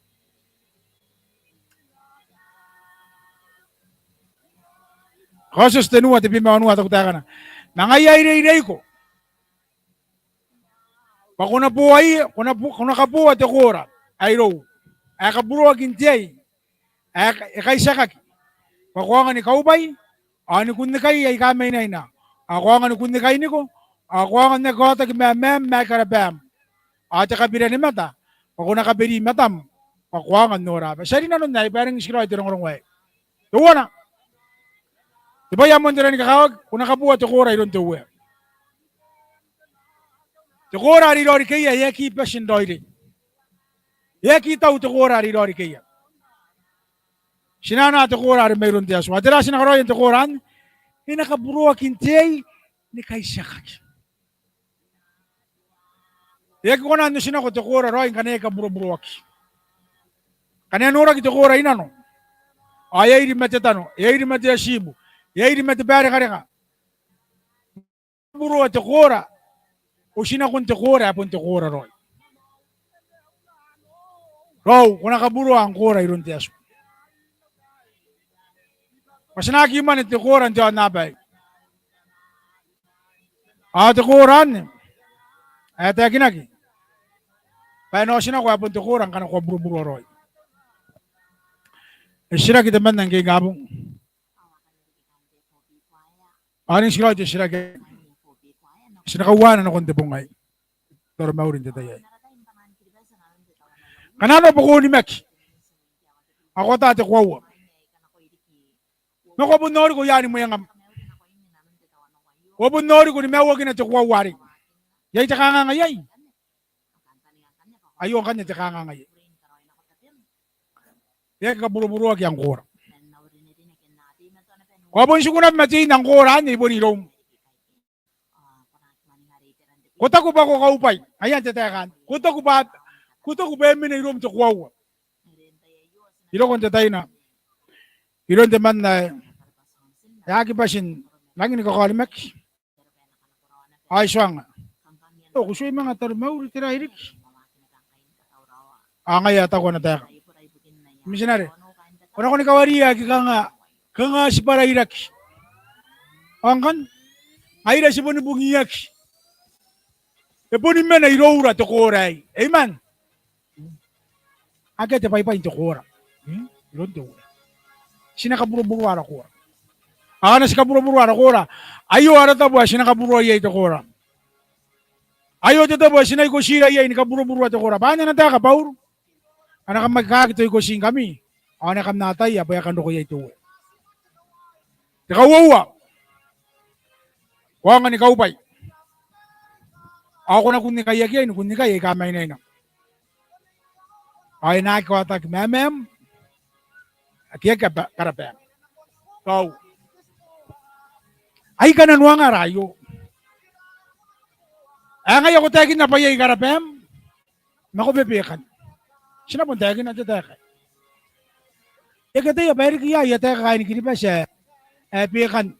Kaotioti tenua, tebwi ma wanua, taku taekana. Ma ngaia I reireiko bwa ko na boa, ko na bo-, ko na kaboa te koora ae irou, ae kaburoaki n te ai ae e kaitiakaki, bwa ko aonga ni kaubwai, ao ni kunnikai aika mainaina, ao ko aonga ni kunnikai niko, ao ko aonga n aki kaotaki ma maam ma aika rabaam, ao te kabira ni mata, bwa ko na kaberi matam, bwa ko aonga n noora bwa. Ti a rinanon aei bwa e rangi n tikiraoi te rongorongo aei. Teuana, te bwai ae moan te rangi ni kakawaki, ko na kaboa te koora iroun te Uea. Te koora are i raorikeia e aki bati n raoiroi. E aki tau te koora are i raorikeia. Ti na anaa te koora are mairoun te Atua. Ao tera ae ti na karaoia n te koora anne? E na kaburoaki n te ai ni kaitiakaki. E aki kona n otinako te koora raoi ngkana e aki kaburoburoaki. Ngkana e noraki te koora i nano, ao e a iri ma te tano, e a iri ma te atibu, e a iri ma te baerekareka. Kaburoa te koora, otinakon te koora ae bon te koora raoi. Raou, ko na kaburoa am koora iroun te Atua. Bwa ti na aki mwane te koora n te aonnaba aei. Ao te koora anne ae taekinaki, Bwa e na otinako ae bon te koora ngkana ko a buroburoa raoi. E titiraki temanna ngke ingabong. Ao e nang tiraoi te titiraki. Ti na kauana nakon te bong aei. Taromauri n te tai aei. Ngkana arona bwa ko onimaki ao ko ata te koaua, ma ko a bon noriko i aani mwengam, ko a bon noriko ni maiuakina te koaua arei. Iai te kanganga iai? Aio ngkanne te kanganga iai. E aki kaburoburoaki angkoora. Ko a bon tiku naba ma te ina ngkoora anne i bon iroum. Ko taku bwa ko kaubwai. Ngaia n te taeka anne. Ko taku bwa, ko taku bwa e mena iroum te koaua. I rokon te tai anne, iroun temanna ae e aki bati n rangi ni kakaonimaki. Ao I tuanga, ao ko tuai manga taromauri, tera ae riki? Ao ngaia e taku ana taeka, mitinare, ko nako ni kawariia ae kanga, kanga ti bwarairaki. Ao ngkanne ngaira ti boni bungiaki. E boni mena iroura te koora aei. Amen. Akea te baibai n te koora. Hmm? Iroun te Uea. Ti na kaburoburoa ara koora. Ao ngkana ti kaburoburoa ara koora, aio ara tabo ae ti na kaburoa iai te koora. Aio te tabo ae ti na ikotira iai ni kaburoburoa te koora. Bwa anne ana taeka Bauro. Ngkana kam aki kaaki te ikotingkami, ao ane kam na ataia bwa e a kan roko iai te Uea. Te kauoua, ko aonga ni kaubwai. Ao ko na kunnikaiaki iai ni kunnikai aika mainaina. Ao e na aki kaotaki mamaam ake aki karabaam. Tau. Ai kananoanga ara aio. Ae ngaia ko taekinna bwa iai karabaam, ma ko bebekan. Ti na bon taekinna te taeka aei. E aki ataia bwa e riki ia aia taeka kaain Kiribati ae, ae bekan.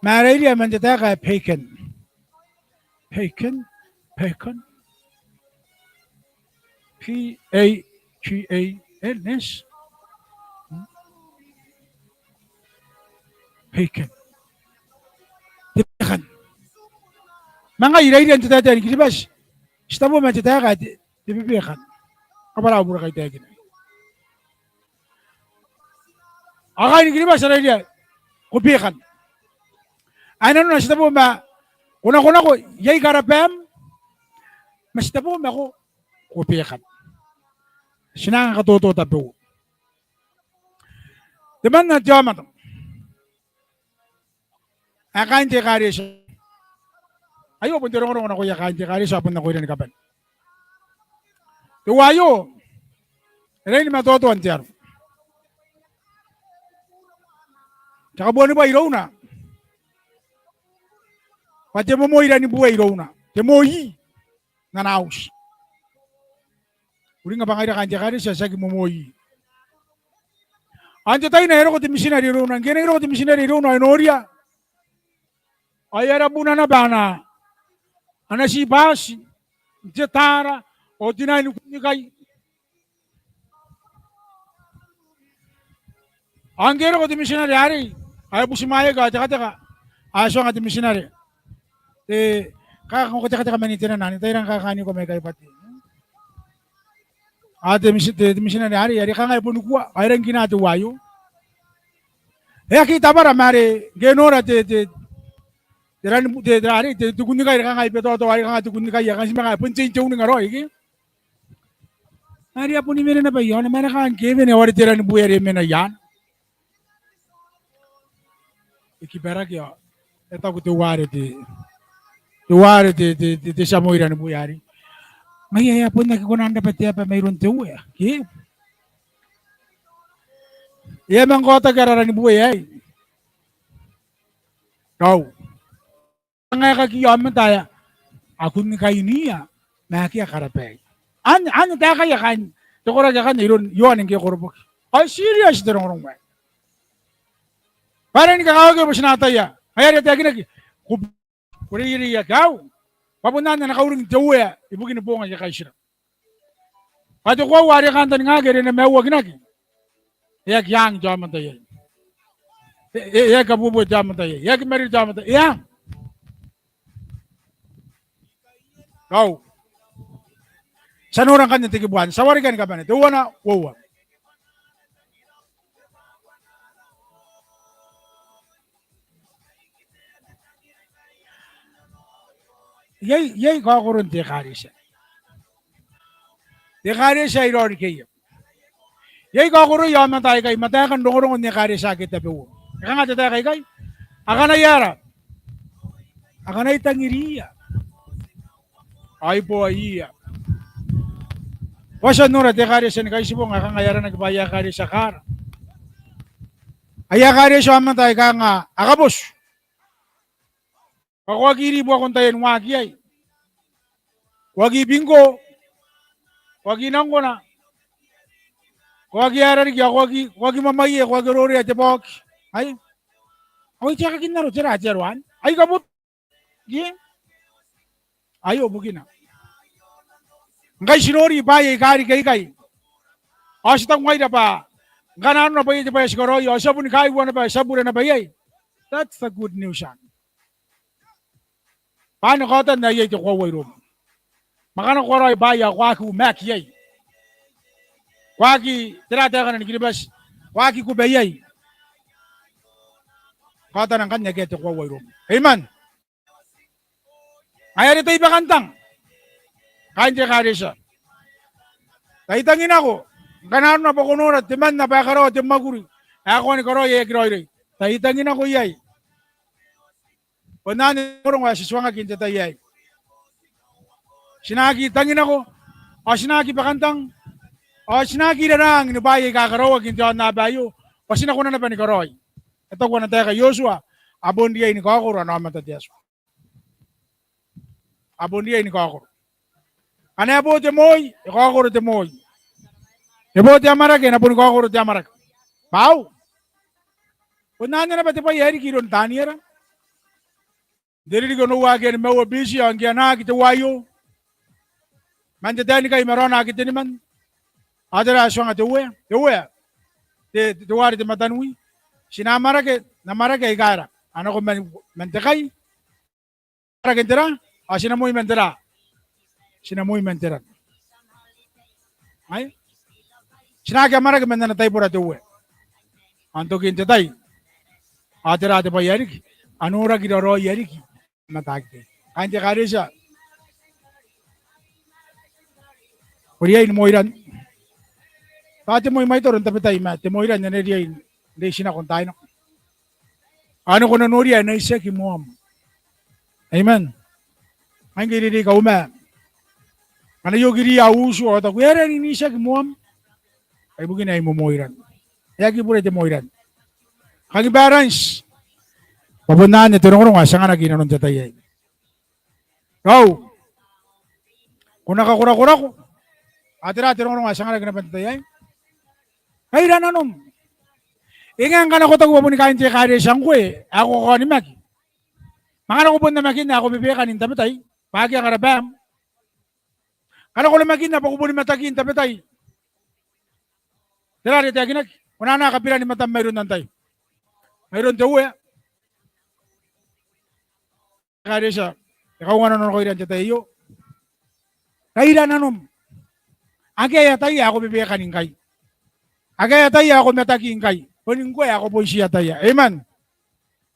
Ma e rairiia man te taeka ae bacon. Bacon, bacon. B A G A N, yes. Hmm? Bacon. Te bekan. Ma ngai I rairiia n te taetae ni Kiribati, ti tabo ma te taeka ae te, te bebekan. Kabwara au bure kai taekina. Ao kaain Kiribati a rairiia ko bekan. Ae nanona ti tabo ma ko nakonako iai karabaam, ma ti tabo ma ko, ko bekan. Ti na anga katoto tabeua. Temanna te aomata ae kaain te ekaretia. Aio bon te rongorongo nakoia kaain te ekaretia ao bon nakoira ni kabane. Teuaio e rangi ni matoatoa n te aro. Te kabuanibwai irouna bwa te momoira ni bue irouna. Te moi n ana auti. Uringnga bwa ngaira kaain te ekaretia ti aki momoi. Ao n te tai anne e roko te mitinare irouna, ngke e nangi roko te mitinare irouna ao e noria, ao e a rabuna naba ana, ana tibwati n te taara ao tinaini kunnikai. Ao ngke e roko te mitinare arei ao e butimwaeaki ao e tekateka. Ao e tuanga te mitinare, e, kanga ko tekateka man tenana, n taira ngkai kakaniko mai kaibati. Ao te miti-, te, te mitinare arei are kanga e bon kua ao e rangikina teuaio. E aki tabara ma are ngke e nora te, te, te rani bu-, te, te arei, te, te kunnikai are kanga e betoto arei, kanga te kunnikai ae kanga ti manga bon te, te uninga raoi, ke? Are e a boni wene naba i aona, ma e na kanga ngke e wene ao are te ranibue are e mena i aana. E kibaraki ao e taku teuare te, teuare te, te, te, te tia moi ranibue arei, ngaia e a bon aki kona n raba te aba mairoun te Uea, ke? E a manga kaotaki ara ranibue aei. Tau. Ngae kaki aomata ae a kunnikai n ia ma akea karabaai. Anne, anne taekaia kaain te koraki akanne iroun Ioane ngke e koroboki. Ao e tiriia ti te rongorongo aei. Bwa are ni kakawaki bwa ti na ataia. Ngaia are e taekinaki, ko, ko reirei akea au. Bwa bon anne ana kauring te Uea ibukin boong aika kaitira. Bwa te koaua are e kantaningaaki are e na maiuakinaki, e aki ang te aomata iai. E, e, e aki kabuebue te aomata iai. E aki mariri te aomata. E ang. Tau. Ti a nora ngkanne te kibu anne. Ti a wareka ni kabane. Teuana, uoua. Iai, iai kaokoron te ekaretia. Te ekaretia ae i rorikeia. Iai kaokoroia aomata aikai ma taekan rongorongon ekaretia ake tabeua. E kanga te taeka aikai? Akana i aera? Akana i tangiriia ao i boiia. Bwa ti a nora te ekaretia ni Kaitibong ae kanga e aranaki bwa aia ekaretia kaara. Aia ekaretia aomata aika kanga a kabotu. Ao ko aki iri buakon taian waaki iai. Ko aki bingko. Ko aki nangkona. Ko aki aera riki, ao ko aki, ko aki mwamwaie, ko aki rorea te baoki. Ai? Ao e tiakakin aro, tera te aro anne? Ai kabotu. Ke? Aio bukina. Ngkai ti nori bwaai aika riki aikai. Ao ti taku ngaira bwa ngkana arona bwa iai te bwai ae ti karaoia, ao ti a boni kaiua naba, ti a bure naba iai. That's the good news anne. Bwa anne kaotan ae iai te koaua iroum. Ma ngkana ko karaoi bwaai ae ko aki umaki iai, ko aki, tera taekana ni Kiribati, ko aki kuba iai, kaotana ngkanne akea te koaua iroum. Amen. Ngaia are tai bakantang, kaain te ekaretia. Tai tangi nako ngkana arona bwa ko nora temanna bwa e karaoa te mwakuri ae ko a ni karaoi ae aki raoiroi. Tai tangi nako iai. Bon anne te rongorongo ae ti tuangaki n te tai aei. Ti na aki tangi nako, ao ti na aki bakantang, ao ti na aki raraang ni bwaai aika karaoaki n te aonnaba aio, bwa ti na kona naba ni karaoi. E taku ana taeka Iotua, a bon riai ni kaokoro ana aomata te Atua. A bon riai ni kaokoro. Ngkana e bo te moi, e kaokoro te moi. E bo te amwarake, e na boni kaokoro te amwarake. Bwa au. Bon anne naba te bwai ae riki iroun Taniera. N te ririki onoua ake a nimaua B C, ao ngke a na aki teuaio man te taenikai ma raona ake teniman, ao tera ae tuanga te Uea? Te Uea. Te, te, teuare te mataniwi. Ti na amwarake n amwarake aika aera? A nako man, man te kai. Amwarake n te raa, ao ti na moi man te raa. Ti na moi man te raa. Ai? Ti na aki amwarake man ana taibora te Uea. Ao n tokin te tai, ao tera te bwai ae riki? A noraki raoraoia riki. Mataki. Kaain te ekaretia, ko riai ni moiran. Bwa te moi mwaitoro n tabetai, ma te moiran e na riai n reitinako n taai nako. Ao ko na noria ae na itiaki moam. Amen. Ai ngke I reirei kauma, ngkana I okiriia au utu ao I taku, e aera ae N na itiaki moam? Ai bukina ae I momoiran. E aki bure te moiran. Kanga I baranti. Bwa bon anne te rongorongo ae ti anganaki inanon te tai aei. Raou, ko na kakorakorako. Ao tera te rongorongo ae ti anganaki naba n te tai aei? Ngaira nanom. E ngae ngkana ko taku bwa boni kaain te ekaretia ngkoe ae ko kakaonimaki, ma ngkana ko bon namakinna ae ko bebekan n tabetai, bwa akea karabaam. Ngkana ko namakinna bwa ko boni mataki n tabetai, tera are e taekinaki? Ko na anaa kabirani matam mairoun antai? Mairoun te Uea. Ekaretia, e kaunga nanonakoira n te tai aio. Ngaira nanom. Akea ataia ae ko bebekan ngkai. Akea ataia ae ko mataki ngkai. Boni ngkoe ae ko bon tii ataia. Amen.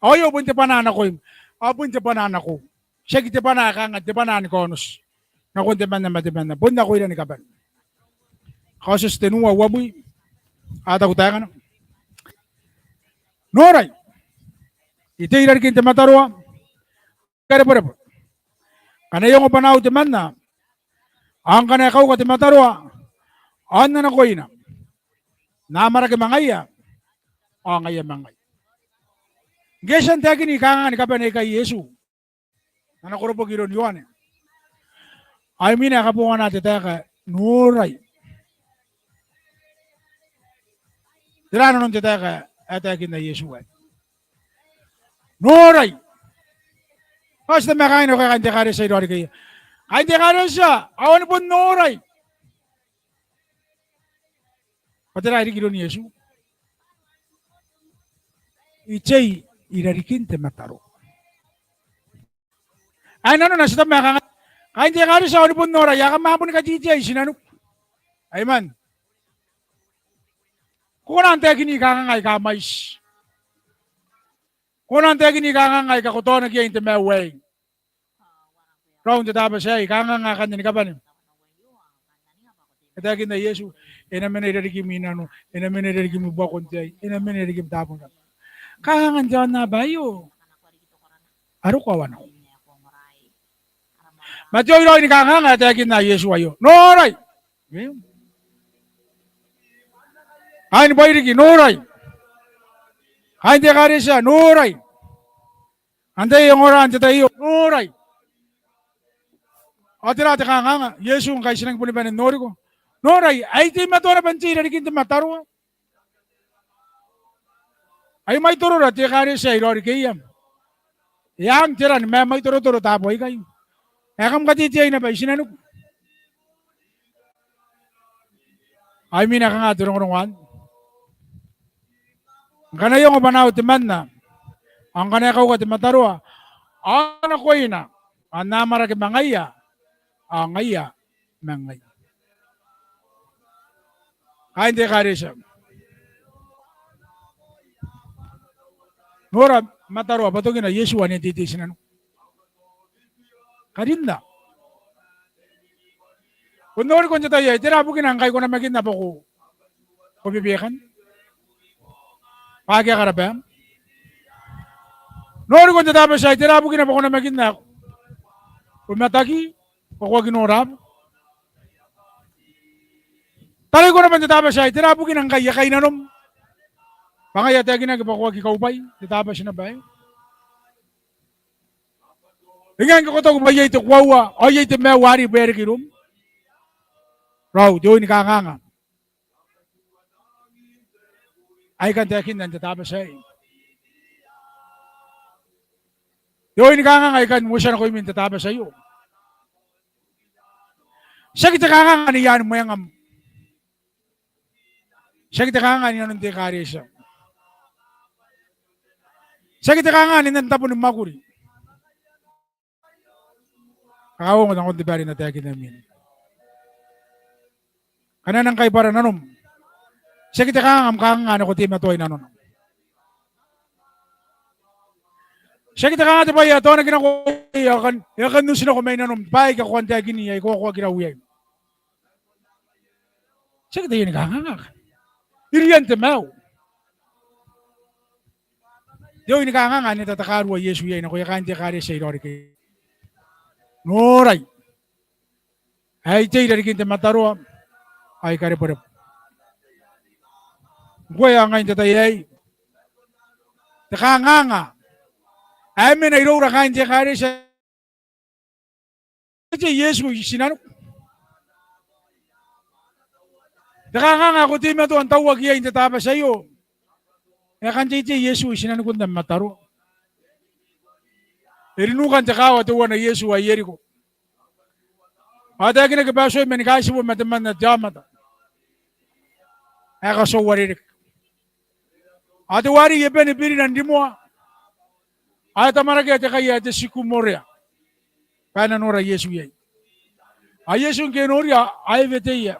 Ao aio bon te bwanaa nakoim. Ao bon te bwanaa nakoiu. Tiaki te bwanaa ae kanga te bwanaa ni kaonoti nakon temanna ma temanna. Bon nakoira ni kabane. Kaotioti tenua uabwi. A taku taekana: Norai, I tei i rarikin te mataroa, karebwerebwe. Ngkana e ongo bwanaau temanna, ao ngkana e kauka te mataroa, ao N na nakoina. N na amwarake ma ngaia, ao ngaia ma ngai. Ngke e a tia n taekini kanganga ni kabane aikai Iesu n ana koroboki iroun Ioane, ao imwina e kabongana te taeka, norai. Tera nanon te taeka ae taekinna Iesu aei? Norai. Ao ti taku ma kaain, kaain te ekaretia i rarikea, kaain te ekaretia, ao ni bon norai. Bwa tera ae riki iroun Iesu? I tei i rarikin te mataroa. Ae nanona ti taku ma kanga, Kaain te ekaretia, ao ni bon norai, ae kam a boni katitiai tinaniku. Amen. Ko kona n taekini kanganga aika mwaiti. Ko kona n taekini kanganga aika ko taonaki iai n te maiu aei. Raou n te Tabati aei, kanganga akanne ni kabane. E taekinna Iesu, e na mena i rarikim i nano, e na mena i rarikim i buakon te ai, e na mena i rarikim taabo n raba. Kangangan te aonnaba aio, a roko ao a nako. Ma te oiraoi ni kanganga ae taekinna Iesu aio. Norai. Kaain Bairiki, norai. Kaain te ekaretia, norai. Antai ae e ongora n te tai aio, norai. Ao tera te kanganga? Iesu ngkai ti nangi boni bane n noriko. Norai, ai teimatoa naba n tei i rarikin te mataroa. Ai mwaitorora te ekaretia i rarikea. E a ang te ran ma e mwaitorotoro taabo aikai ae kam katitiai naba i tinaniku. Ai mena kanga te rongorongo anne? Ngkana e ongo bwanaau temanna, ao ngkana e kauka te mataroa, ao nakoina, ao N na amwarake ma ngaia, ao ngaia ma ngai. Kaain te ekaretia, nora mataroa, bwa tokina Iesu anne e teitei i tinaniku. Karinna. Ko noriko n te tai aei, tera bukina ngkai ko namakinna bwa ko, ko bebekan? Bwa akea karabaam. Noriko n te Tabati aei, tera bukina bwa ko namakinna ko mataki, bwa ko aki noraaba? Taraiko naba n te Tabati aei, tera bukina ngkai e kainanom? Bwa ngaia ae taekinaki bwa ko aki kaubwai n te Tabati naba aei. E ngae ngke ko taku bwa iai te koaua, ao iai te maiu arei bwa e reke iroum. Raou, te oin kanganga ae I kan taekinna n te Tabati aei. Te oin kanganga ae I kan uotia nakoimi n te Tabati aio. Tiaki te kanganga anne i aan mwengam. Tiaki te kanganga anne i nanon te ekaretia. Tiaki te kanganga anne n tabo ni mwakuri. Kakaongo nakon te bwai are I na taekinna mwin. Ngkana e nang kai bwara nanom, tiaki te kanganga am kanganga anne ko teimatoa i nanona. Tiaki te kanganga te bwai ae taonaki nako, e a kan, e a kan uti nako mai nanom, bwaai aika ko kan taekini ae ko, ko aki rau iai. Tiaki te oin kanganga. Irian te maiu. Te oin kanganga anne e tatakarua Iesu iai nakoia kaain te ekaretia i rarikea. Norai. Ae I tei i rarikin te mataroa, ao I karebwerebwe. Ngkoe ao ngai n te tai aei, te kanganga ae mena iroura kaain te ekaretia, teitei Iesu i tinaniku. Te kanganga ae ko teimatoa n tauaki iai n te Tabati aio, e a kan teitei Iesu i tinanikun am mataroa. E ri nukan te kaawa teuana Iesu ae Ieriko. Ao e taekinaki bwa e tuai mani kaitibo ma temanna te aomata ae e katiua uarereke. Ao teuarei e bane birina n rimoa, ao e tamwarakea te kai ae te tikumorea bwa e na nora Iesu iai. Ao Iesu ngke e noria, ao e weteia.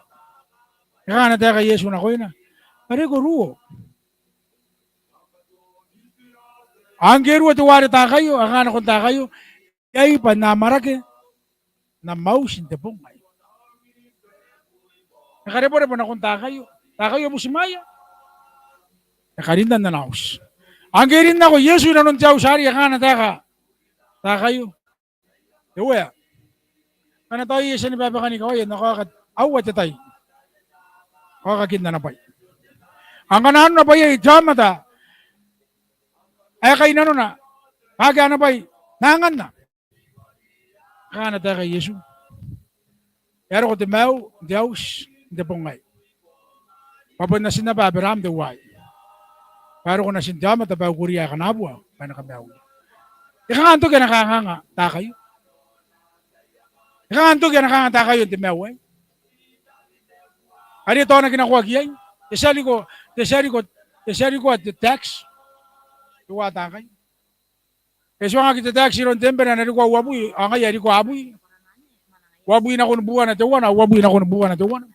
E kangaa ana taeka Iesu nakoina? Are ko ruo. Ao ngke e ruo teuare taakaio, e kangaa nakon taakaio? Iai bwa N na amwarake n am auti n te bong aei. E karebwerebwe nakon taakaio. Taakaio butimwaeia. E karinna n ana auti. Ao ngke e rin nako Iesu i nanon te auti arei, e kangaa ana taeka taakaio? E uea. Ngkana tao I a tia ni babakani kawaia, N na kaoka, aua te tai. Kaokakin ana bwai. Ao ngkana arona bwa iai te aomata ae e kai nanona, akea ana bwai, na anganna. Kangaa ana taeka Iesu? E a roko te maiu n te auti n te bong aei. Bwa bon natin naba Aberaam teuaei. Bwa e roko natin te aomata bwa e ukoria ae kanaabua bwa e na kamaiuia. E kangaa n toki ana kanganga taakaio? E kangaa n toki ana kanganga taakaio n te maiu aei? Are e taonakinnakoaki iai? E tia riko, e tia riko, e tia rikoa te tax? Teuaei taakaio. E tuangaki te tax iroun te embena, e na rikoa uabwi, ao ngaia e rikoa abwi. Uabwi nakon buana teuana, uabwi nakon buana teuana.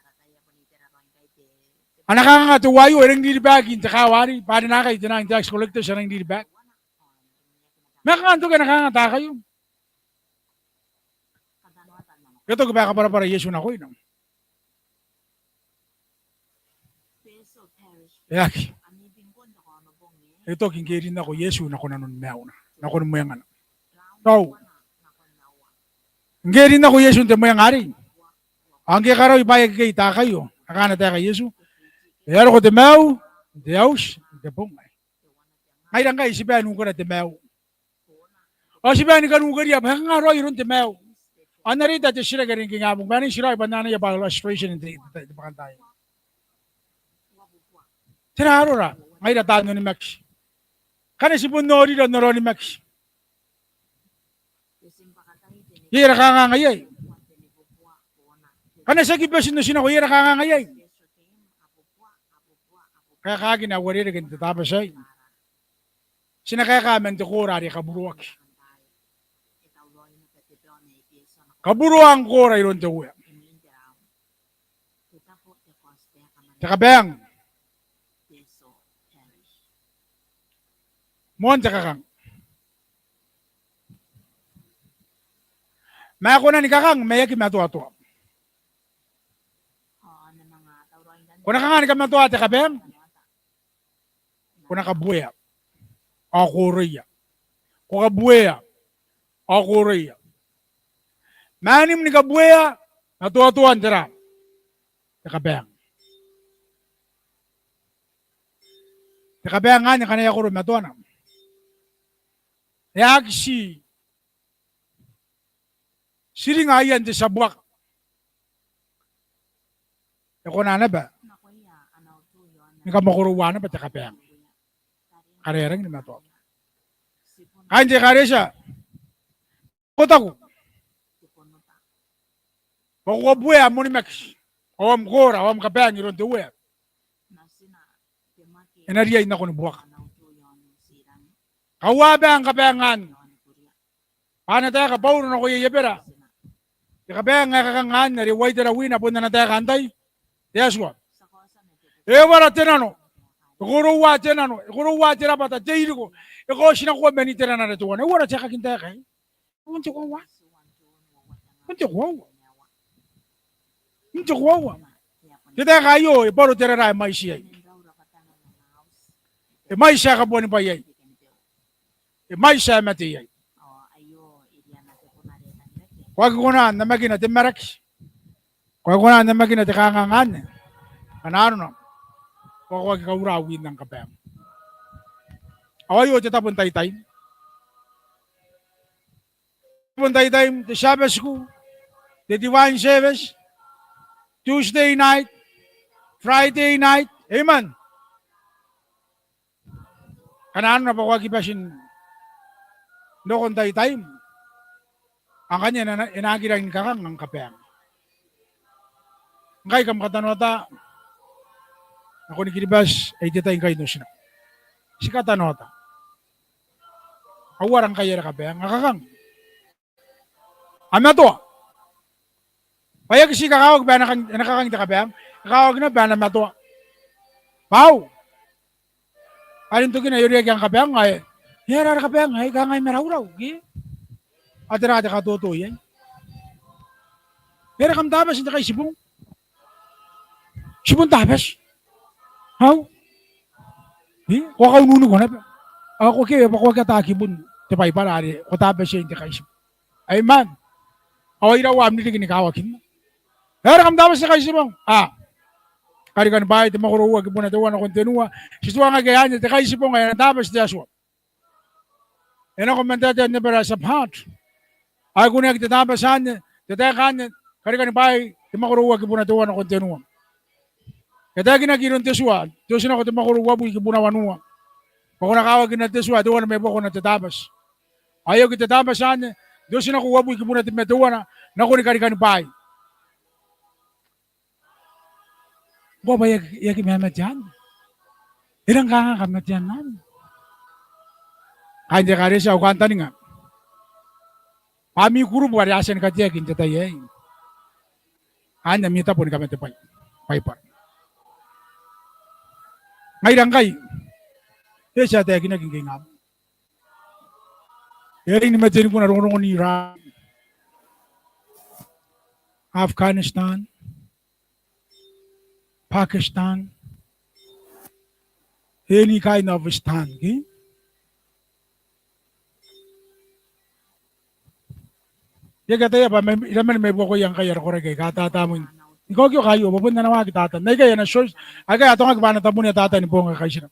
A na kanganga teuaio, e rangi n ribaaki n te kaawa arei, bwa are naakai te nang tax collectors a rangi n ribaaki. Ma e kanga n toki ana kanganga taakaio? E toki bwa e kabwarabwara Iesu nakoina. E aki. E toki ngke e rin nako Iesu nakon nanon maiuna, nakon mwengana. Tau. Ngke e rin nako Iesu n te mwenga arei, ao ngke e karaoi bwaai akekei taakaio, akana taeka Iesu, e a roko te maiu n te auti n te bong. Ngaira ngkai ti bane n ukera te maiu. Ao ti bane ni kan ukeria bwa e kanga raoi iroun te maiu. Ao n aron te titiraki are ngke ingabong, bwa e na titiraki bwa n anaia bwa illustration n te, te, te bwakantaai. Tera arora ngaira taan onimaki? Ngkana ti bon norira n ara onimaki, iai ara kanganga iai? Ngkana ti aki bati n otinako, iai ara kanganga iai? Kaekaakina ae uarereke n te Tabati aei. Ti na kaeka man te koora are kaburoaki. Kaburoa ngkoora iroun te Uea. Te kabaang. Moan te kakang. Ma e kona ni kakang ma e aki matoatoa. Ko na kanga ni kamatoa te kabaang? Ko na kabuea ao ko oroia. Ko kabuea ao ko oroia. Maanim ni kabuea, matoatoan tera? Te kabaang. Te kabaang anne ngkana e a koro matoana, e aki ti tiringa aia n te tia buaka. E kona naba ni kamakoroua naba te kabaang ngkana e rangi ni matoatoa. Kaain te ekaretia, ko taku bwa ko kabuea am onimaki ao am koora ao am kabaang iroun te Uea? E na riai n nako ni buaka. Kauabaa am kabaang anne. Bwa ana taeka Bauro nakoia Ebera, te kabaang ae kakang anne are uaitera wina bon ana taeka antai? Te Atua. E uara te nano, e koroua te nano, e koroua te rabwata, te iriko, e kaotinakoa man iterana are teuana. E uara te aeka n taeka aei? Bon te koaua. Bon te koaua. Bon te koaua. Te taeka aio e bwaro te raraa ae mwaiti iai. E mwaiti ae kabuanibwai iai. E mwaiti ae mate iai. Ko aki kona n namakina te maraki. Ko aki kona n namakina te kanganga anne. Ngkana arona bwa ko aki kaura win am kabaang. Ao aio te tabo n taitai. Tabo n taitai, te Sabbath school, te divine service, Tuesday night, Friday night. Amen. Ngkana arona bwa ko aki bati n roko n taitai, ao ngkanne e na, e na aki rangi ni kakang am kabaang. Ngkai kam katanoata nakon Kiribati ae te tai ngkai n otinako. Ti katanoata. Ao uara ngkai ara kabaang? A kakang? A matoa. Bwa e aki ti kakawaki bwa e na kang, e na kakang te kabaang. E kakawaki naba bwa e na matoa. Bwa ao are n tokina e oreaki am kabaang ao e, e aera ara kabaang ae e kangai maraurau ke? Ao tera te katoto iai? E aera kam Tabati n te Kaitibong? Ti bon Tabati. Ao e, ko a kaununiko naba. Ao ko ke, bwa ko aki ata kibun te Baibara are ko Tabati iai n te Kaitibong. Amen. Ao iraua am ririki ni kawakinna? E aera kam Tabati n te Kaitibong? A, Karikani Bwaai, te mwakoro uoua kibuna teuana nakon tenua. Ti tuangaki anne te Kaitibong ae ana Tabati te Atua. E nako man taetae n Ebera Sabbath. Ao e kuneaki te Tabati anne, te taeka anne, Karikani Bwaai, te mwakoro uoua kibuna teuana nakon tenua. E taekinaki iroun te tua, te Otinako, te mwakoro uabwi kibuna wanua, bwa ko na kawakinna te tua ae teuana mai buakona, te Tabati. Ao e oki te Tabati anne n te Otinako uabwi kibuna ma teuana nakoni Karikani Bwaai. Ngkoa bwa e aki, e aki mamate anne. E rang kanga kamatean anne? Kaain te ekaretia, au kantaninga bwa ami kurubu are a tia ni kateaki n te tai aei, Anne ami tabo ni kamatebwai. Baibara. Ngaira ngkai, e a tia taekinaki ngke ingabong. E a riki ni mate ni kuna rongorongon Iraq, Afghanistan, Pakistan, e ni kaina Afghanistan, ke? E aki ataia bwa mai, iraman mai buakoia ngkai ara koraki aika tatamwin. Ni kaokioka aio, bwa bon ana waaki Tatan. Aikai ana source, aikai a atongaki bwa ana tamnei Tatan ni boong aika kaitira.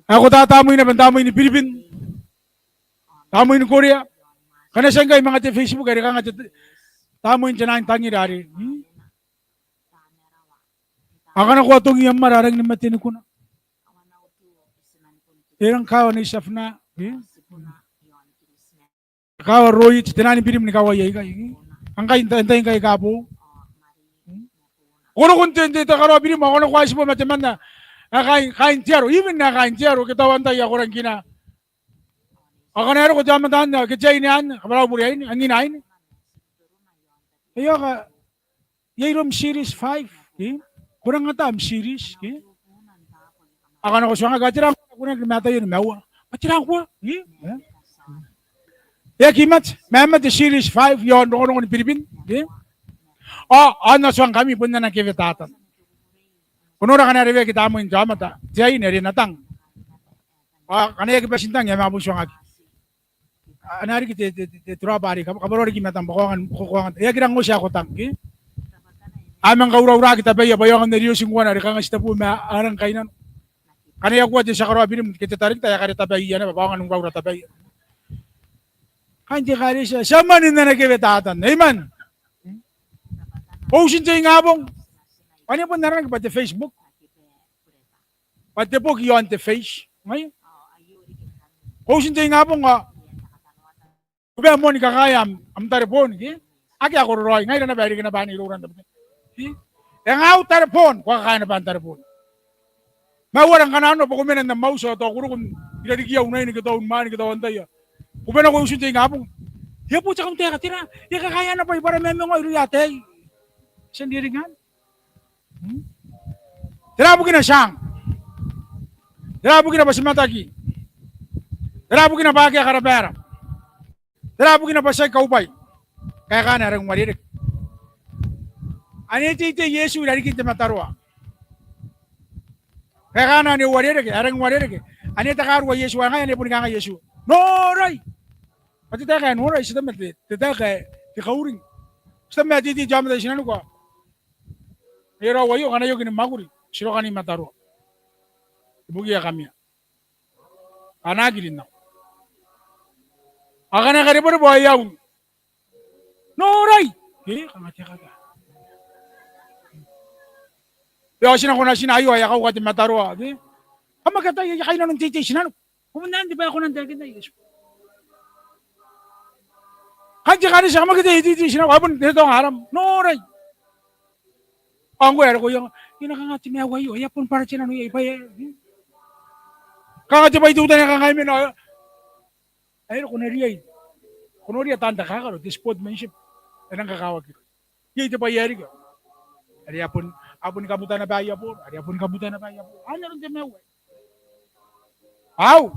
Ao ko tatamwin naba n tamnein Biribin, tamnein Korea. Ngkana ti a ngkai manga te Facebook are kanga te, tamnein te naan tangira are. Hmm? Akana ko atongi am ara, a rangi ni mate ni kuna. E rang kawa nei Safna, e? Kawa Roit, te naan birim ni kawaia ikai, e? Ngkai n tai, n tai ngkai kaboo. Ko roko n te, te, te karawa birim, ao ko na ko a tibwa ma temanna ae kaain, kaain te aro, even ae kaain te aro, ke tao antai ae ko rang kina. Akana e roko te aomata anne, ke te aine anne, kabwarabure aine, angina aine. Aio ka, iai iroum series five, ke? Ko rang ata am series, ke? Akana ko tuangaki, a tera ngkoa, ko na aki mataia ni maua. A tera ngkoa, ke? E? E aki mate, ma e mate series five, iaon rongorongon Biribin, ke? Ao, ao N na tuangkami, bon ana kewe Tatan. Ko nora ngkana e reweaki tamnein te aomata, te aine are e na tang. Ao ngkana e aki bati n tang, e a manga bon tuangaki. A na riki te, te, te, te turaba are, kab-, kabwara riki i matam bwa ko aonga n, ko, ko aonga n, e aki rang oti ae ko tang, ke? A manga kaurauraki tabeia bwa e aonga n rioti nguana are kanga ti tabu ma a rang kainnano. Ngkana e a kua te tia karawa birim ke te tarekita, e a kare tabeia naba bwa aonga n uraura tabeia. Kaain te ekaretia, ti a mani n ana kewe Tatan. Amen. Ko uti n te ingabong. Ane bon aranaki bwa te Facebook. Bwa te boki iaon te face. Ngai? Ko uti n te ingabong ao ko bia moa ni kakaea am, am tareboon, ke? Akea kororaoi, ngaira naba e reke naba anne iroura n tabetai. Ke? E nga au tareboon, ko a kakaea naba am tareboon. Ma uara ngkana anne bwa ko mena n am auti ao tao ko roko n irarikia unaine ke tao unimwaane ke tao antai. Ko bane nako, e uti n te ingabong. E a bo te kauntaeka, tera? E kakaea naba Baibara ma e manga irouia ataei. Ti a riai n reke anne. Hmm? Tera bukina ti a ang? Tera bukina bwa ti mataki? Tera bukina bwa akea karabaara? Tera bukina bwa ti aki kaubwai? Kaekaana ae rangi n uarereke. Ane teitei Iesu irarikin te mataroa. Kaekaana ane uarereke, ae rangi n uarereke. Ane takarua Iesu, ao ngaia ane boni kanga Iesu, "Noorai!" Bwa te taeka ae noorai, ti tabe ma te, te taeka ae te kauring. Ti tabe ma teitei te aomata i tinaniku. E rawa aio, ngkana e oki ni mwakuri, ti roko ni mataroa ibukia kamia. A na aki rin nako. Akana e karebwerebwe ao e a un, "Noorai!" Ke, kanga te kaka. E a otinako natina aio, e a kauka te mataroa, ke? Kam aki ataia, e a kainnano n teitei tinaniku. Ko bon anne te bwai ae ko nang taekinna Iesu. Kaain te ekaretia, kam aki ataia, e teitei tinaniku, ao bon te taonga aram. Noorai! Ao ngkoe are ko iangoa, e na kanga te maiu aio, e a bon bwara te nano iai bwa e, kanga te bwai teutana e kanga e mena, ae ko na riai. Ko noria taan takakaro, te sportsmanship. E nang kakawaki. Iai te bwai ae riki. Are a bon, a boni kabuta naba aia booro, are a boni kabuta naba aia booro. Anne aron te maiu aei. Au,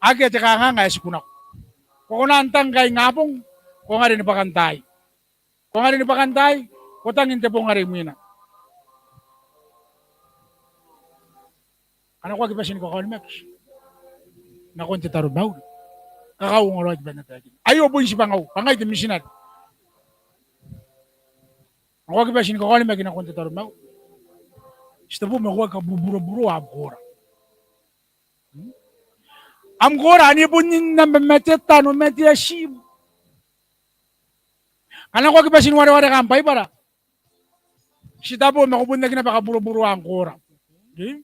akea te kanganga ae ti kunako. Ko kona n tang ngkai ingabong, ko ngare ni bwakantaai. Ko ngare ni bwakantaai, ko tang n te bong are imwina. Ngkana ko aki bati ni kakaonimaki nakon te taromauri, kakauongo raoi te bwai ae N na taekinna. Aio bon tibwangau, kangai te mitinare. Ngkana ko aki bati ni kakaonimaki nakon te taromauri, ti tabu ma ko aki kabuburoburoa am koora. Hmm? Am koora ane bon rin naba ma te tano, ma te atibu. Ngkana ko aki bati ni warewareka am Baibara, ti tabu ma ko bon aki naba kaburoburoa am koora. Ke?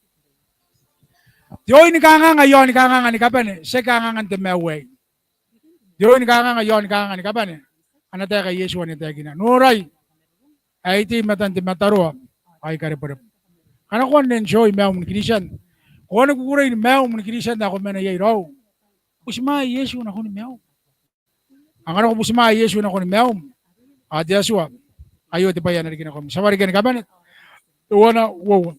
Te oin kanganga iaon kanganga ni kabane, tiaki kangangan te maiu aei. Te oin kanganga iaon kanganga ni kabane, ana taeka Iesu ane e taekina, noorai, ae I tei i matan te mataroa ao I karebwerebwe. Ngkana ko a enjoy maium ni Kristian, ko a kukurei ni maium ni Kristian ae ko mena iai raou, butimwaea Iesu nakoni maium. Ao ngkana ko butimwaea Iesu nakoni maium, ao te Atua Aio te bwai ae na riki nakoim. Ti a wareka ni kabane. Teuana, uoua.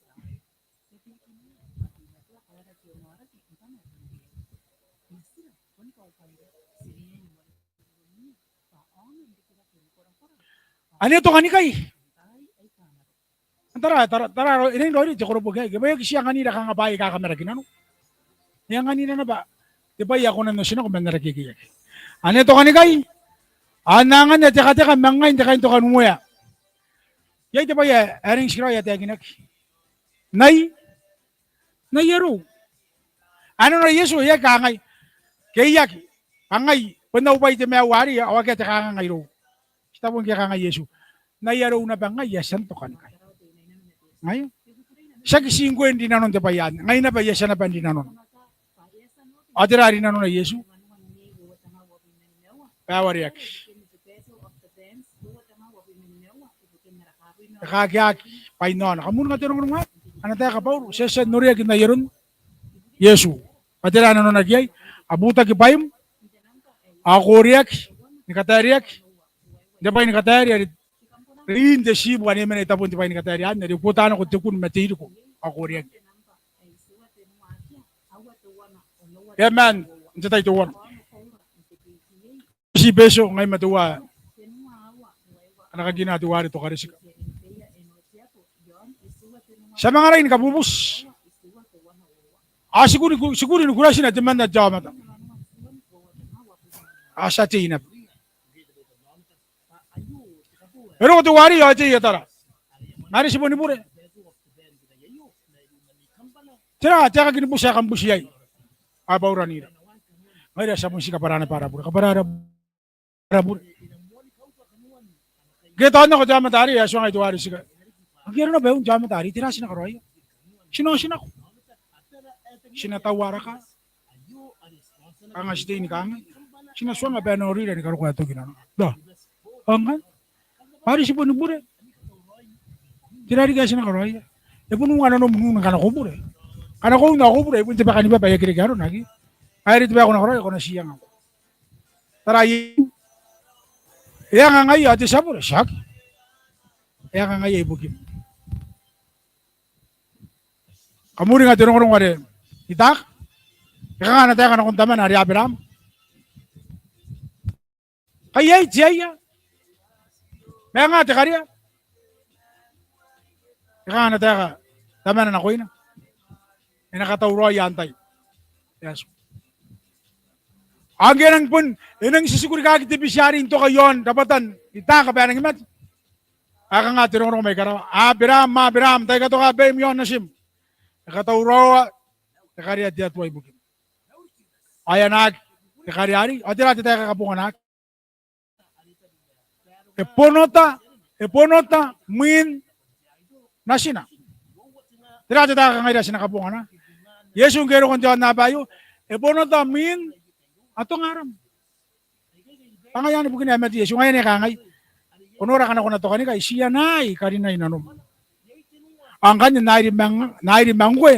Ane tokanikai. Tara, tara, tara, e rangi n raoiroi te koroboki aei. Ke bwa e aki tii anganira kanga bwaai aika kamaraki nano. E anganira naba te bwai ae ko na otinako man ara kekeiaki. Ane tokanikai. Ao N na anganna te kateka ma ngai n te kaintokanuea. Iai te bwai ae e rangi n tikiraoi ae taekinaki. N ai, n ai arou. Ae nanona Iesu e aki kangai, ke e aki, bwa ngai bon au bwai te maiu arei, ao akea te kanganga irou. Ti tabu ngke e kangai Iesu, n ai arou naba ngai ae e a tia n tokanikai. Ngaia. Tiaki tii ngkoe n rinanon te bwai anne, ngai naba ae e a tia naba n rinanona. Ao tera rinanona Iesu? Bwa e wareaki. E kakeaki bwain aona. Kam uringa te rongorongo aei? Ana taeka Bauro, ti a tia n oreaki n ai aron Iesu. Bwa tera nanonaki iai? A butaki bwaim, ao ko oreaki ni kataereaki n te bwai ni kataere are, are in te tiibu ane e mena i tabon te bwai ni kataere anne, are e kuota nako te kun ma te iriko, ao ko oreaki. E a maan n te tai teuana. Ti Betio ngai ma teuae ana kakina teuare Tokaretika. Ti a manga rai ni kabubuti. Ao ti kuri, ti kuri ni kuratina temanna te aomata. Ao ti a tei naba. E roko teuarei ao e tei, e tara. Ma are ti boni bure. Tera te aeka ni buti ae kam buti iai? Ao e bauranira. Ngaira ti a bon ti kabwara naba ara bure. Kabwara ara, ara bure. Ngke e taonako te aomata arei, e a tuangai teuare Tika. Ngke arona bwa e un te aomata arei, tera ti na karaoia? Ti na otinako. Ti na taua ara kaa. Kanga ti tei ni kangai. Ti na tuanga bwa e na noria ni karokoa ae toki nanona. Ao ngkanne, bwa are ti boni bure. Tera riki ae ti na karaoia? E bon unga nanom n un ngkana ko bure. Ngkana ko un ao ko bure, ai bon te baka ni baba ae e aki reke arona, ke? Ngaia are te bwai ae ko na karaoia, ko na tii anga ngkoa. Tara, e anga ngaia ao te tia bure, tiaki. E anga ngaia ibukim. Kam uringa te rongorongo are Itaaka. E kanga ana taeka nakon tamana are Aberaam? Kai iai te aia? Ma e nga te karea? E kanga ana taeka tamana nakoina? E na katauraoi antai? Ao ngke e nang bon, e nang titikurikaki te biti arei n toka i aon rabwatan Itaaka bwa e nangi mate, ao e kanga te rongorongo mai karawa? Aberaam, Aberaam, tai katoka baim i aon natim. E katauraoa te karea te Atua ibukim. Ao e anaaki te karea arei, ao tera te taeka ae kabonganaaki? E bon ota, e bon ota mwin natina. Tera te taeka ngaira ti na kabongana? Iesu ngke e roko n te aonnaba aio, e bon ota mwin atonga aram. Bwa ngaia anne bukina ae mate Iesu, ngaia anne e kangai, ko nora ngkana ko na tokanikai, ti anaai karinai nanom. Ao ngkanne N na iri ma, N na iri ma ngkoe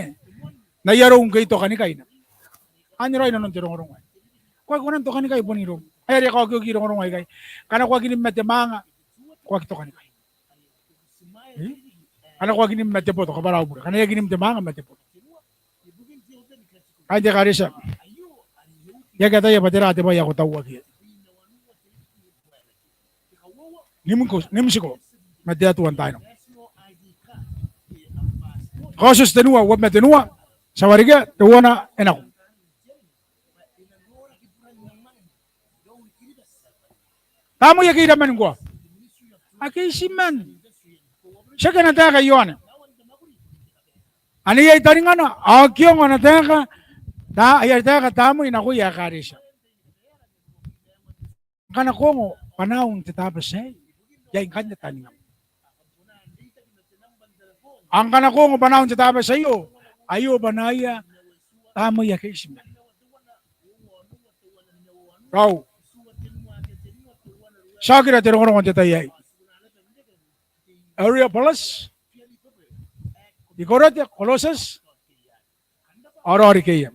n ai arou ngke I tokanikai naba. Anne raoi nanon te rongorongo aei. Ko aki kona n tokanikai bon iroum. Ai are e kaokioki rongorongo aikai. Ngkana ko aki nim ma te mwaanga, ko aki tokanikai. E? Ngkana ko aki nim ma te boto, kabwara au bure. Ngkana e aki nim te mwaanga ma te boto. Kaain te ekaretia, I aki ataia bwa tera te bwai ae ko tauaki iai. Nimiko, nimtiko ma te Atua n taai nako. Kaotioti tenua, uabwi ma tenua. Ti a warekia, teuana e nako. Tamnei ake iraman ngkoa. Ake itiman. Tiaki ana taeka Ioane. Ane iai taningana, ao ke ongo ana taeka, ta, ai are taeka tamnei nakoia ekaretia. Ngkana ko ongo bwanaau n te Tabati aei, iai ngkanne taningam. Ao ngkana ko ongo bwanaau n te Tabati aio, aio bwanaaia tamnei ake itiman. Raou. Ti a okira te rongorongo n te tai aei. Hierapolis, I-Karioti, Kolotioti, ao Raorikeia.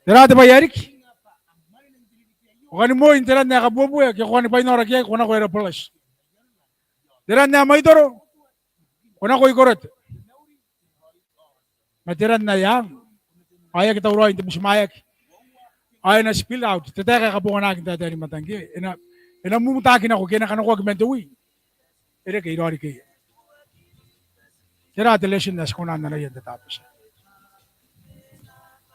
Tera te bwai ae riki? Ko kani moi n te ran ae kabuebue, ke ko kani bwainaoraki iai, ko nako Hierapolis. Tera ae mwaitoro? Ko nako i korote. Ma tera ae ang? Ao e aki tauraoi n te butimwaeaki. Ao e na spill out. Te taeka ae kabonganaki n taetae ni matang ke e na, e na mumutaaki nako ke e na kanakoaki man te wi. E reke i raoriki. Tera te lesson ae ti kona n anaia n te Tabati?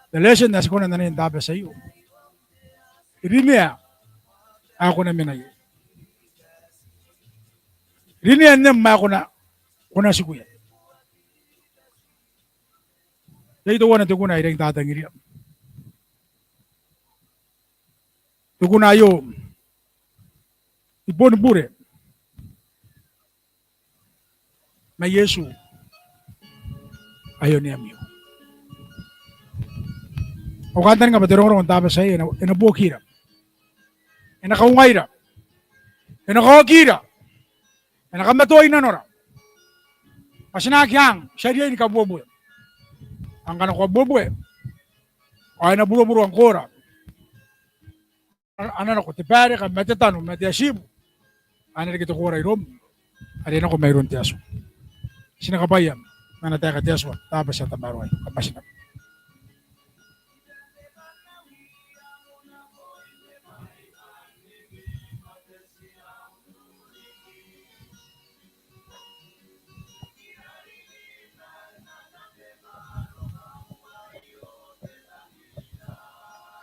Te lesson ae ti kona n anaia n te Tabati aio. Rinea ae ko na mena iai. Rinea nem ae ko na, ko na tiku iai. Iai teuana te kuna ae I rangi n tatangiria. Te kuna aio, I boni bure ma Iesu ae onimwi. Ao kantaninga bwa te rongorongo n te Tabati aei e na, e na buokira, e na kaungaira, e na kaokira, e na kamatoai nanora. Bwa ti na aki ang, ti a riai ni kabuebue. Ao ngkana ko a buebue, ao e na buroburoa ngkoora. A na nako te baere, ka ma te tano, ma te atibu. A na reke te koora iroum are e nako mairoun te Atua. Ti na kabwaia n ana taeka te Atua. Tabati ae tamaroa, kam bati n rabwa.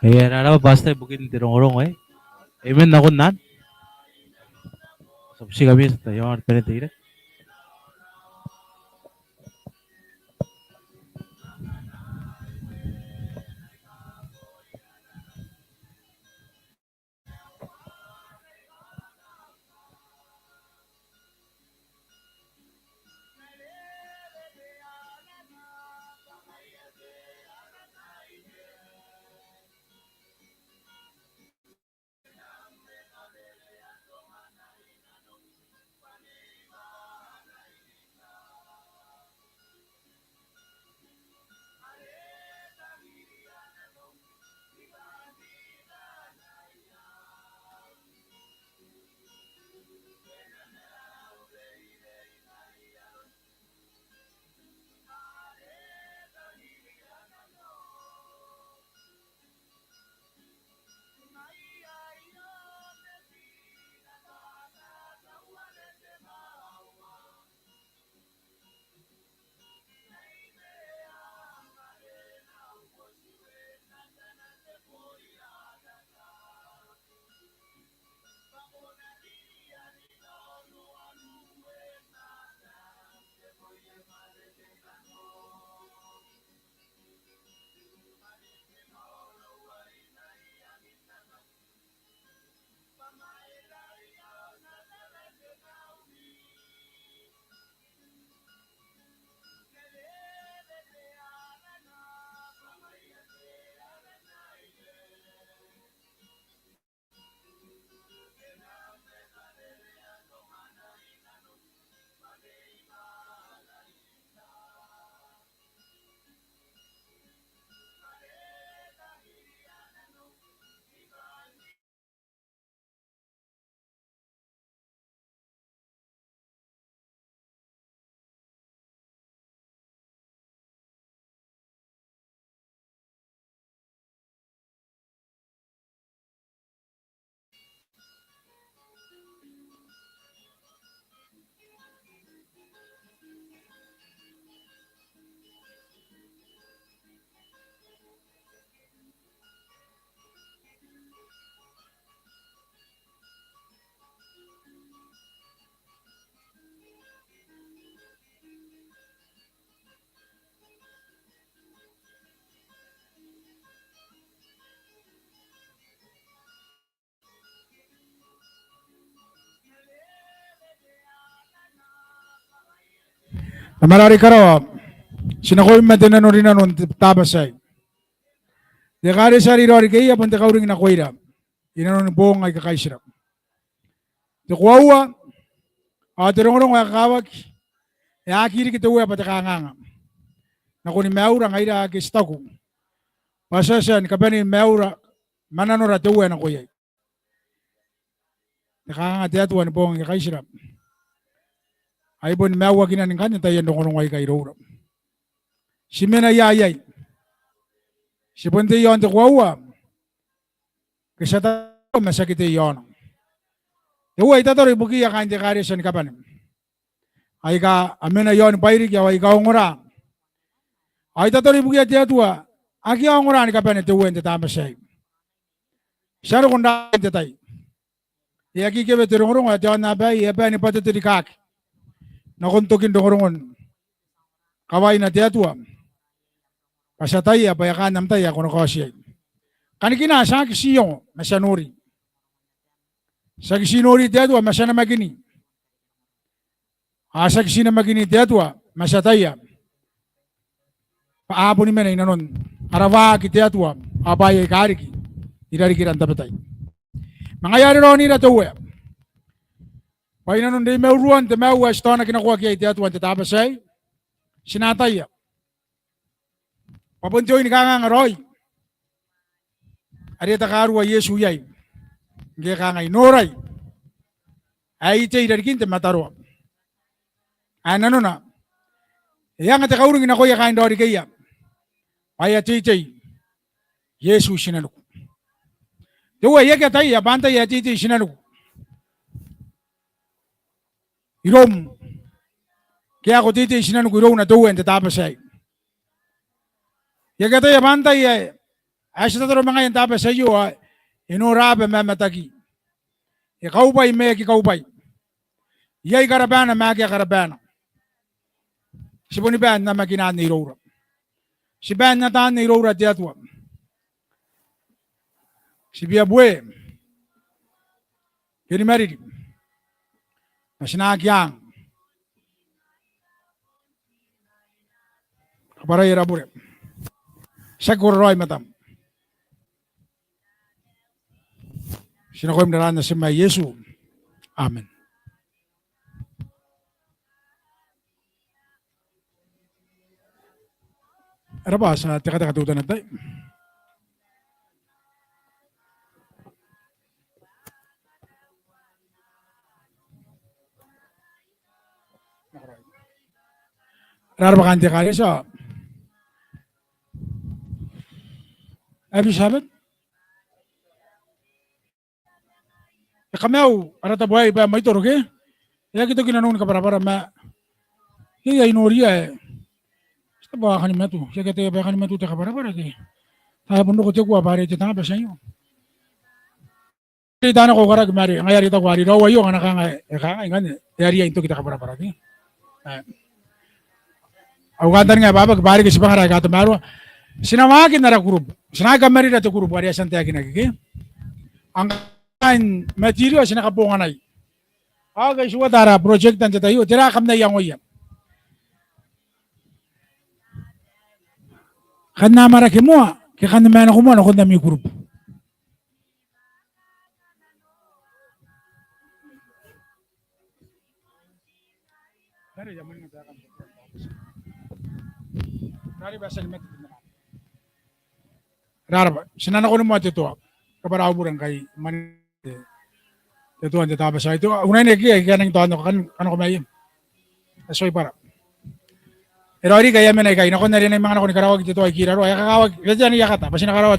E a raraba Pastor ibukin te rongorongo aei. Amen nakon anne. Ti a butiia ami tia tei ae e a tia n tei iai. Tamara are i karawa, ti nakoim ma te nanorinano n te Tabati aei. Te ekaretia are i raoriki aei bon te kauring nakoira i nanoni boong aika kaitira. Te koaua ao te rongorongo ae kakawaki, e aki riki te Uea bwa te kanganga nakoni maiura ngaira ake ti taku bwa ti a tia ni kabanei maiura ma nanora te Uea nako iai. Te kanganga te Atua ni boong aika kaitira. Ai bon maiuakinan ngkanne taian rongorongo aika iroura. Ti mena ia iai? Ti bon tei i aon te koaua ke ti a tataro ma ti aki tei i aona? Te Uea, I tataro ibukiia kaain te ekaretia ni kabane aika a mena i aoni bairiki ao aika ongora. Ao I tataro ibukiia te Atua ake a ongora ni kabane, te Uea, n te Tabati aei. Ti a roko n rain te tai. E aki kewe te rongorongo ae te aonnaba aei, e a bae ni bwateterikaki nakon tokin rongorongon kawaina, te Atua, bwa ti ataia bwa e a kaan am tai ae ko na kaoti iai. Kanikina ti aki ti ongo ma ti a nori. Ti aki ti nori, te Atua, ma ti a namakini. Ao ti aki ti namakini, te Atua, ma ti ataia bwa a boni mena i nanon ara waaki, te Atua, ao bwaai aika riki i rarikira n tabetai. Ma ngaia are raonira, te Uea, bwa i nanon reimaurua n te maiu ae ti taonaki nakoaki iai, te Atua, n te Tabati aei, ti na ataia bwa bon te oin kanganga raoi are e takarua Iesu iai, ngke e kangai, "Norai, ae I tei i rarikin te mataroa." Ae nanona e anga te kauring nakoia kaain raorikeia bwa e a teitei Iesu i tinaniku. Te Uea, I aki ataia bwa antai ae teitei i tinaniku iroum, ke ae ko teitei i tinaniku irouna, te Uea, n te Tabati aei. I aki ataia bwa antai ae, ae ti tataro ma ngaia n te Tabati aio ao e noraba ma mataki, e kaubwai ma e aki kaubwai, iai karabana ma akea karabana. Ti boni bae n namakina anne iroura. Ti bae n ata anne iroura, te Atua. Ti bia bue ke ni mariri, ma ti na aki ang. Kabwarai ara bure. Ti aki kororaoi i matam. Ti nakoim n aran Natim ae Iesu. Amen. E rabwa, ti a tekateka teutana n tai. E rabwa kaain te ekaretia. Happy Sabbath. E kamaiu ara tabo aei bwa e mwaitoro ke? E aki toki nanou ni kabwarabwara ma iai ae I noria ae ti tabo ae kanimatu. Ti aki ataia bwa e kanimatu te kabwarabwara ke? Tao e bon roko te kua bwa are te Tabati aio. Ti tanako karaki ma are ngaia are I taku are raou aio ngkana kanga e kangai ngkanne e a riai n toki te kabwarabwara ke? Ae au kantaninga ae bwabwaki bwa are ke ti bangara aika tamaroa. Ti na waaki n ara kurubu. Ti na aki kamarira te kurubu are e a tia n taekinaki ke? Ao ngkai n material ti na kabonganai. Ao ke ti uota ara projector n te tai aio, tera kam na iangoia? Kam na amwarake moa ke kam na maenako moa nakon ami kurubu? E raraba, ti na nakoni moa te toa. Kabwara au bure ngkai mani te toa n te Tabati aei. Te toa, unaine ke, ke a nangi toa nako, kan, kan nako mai. E tuai bwara. E raoiroi ngkai a mena ikai, nakon are e nang manga nako ni karaoaki te toa i kiraroa. E kakawaki, e a tia n iakata, bwa ti na karaoa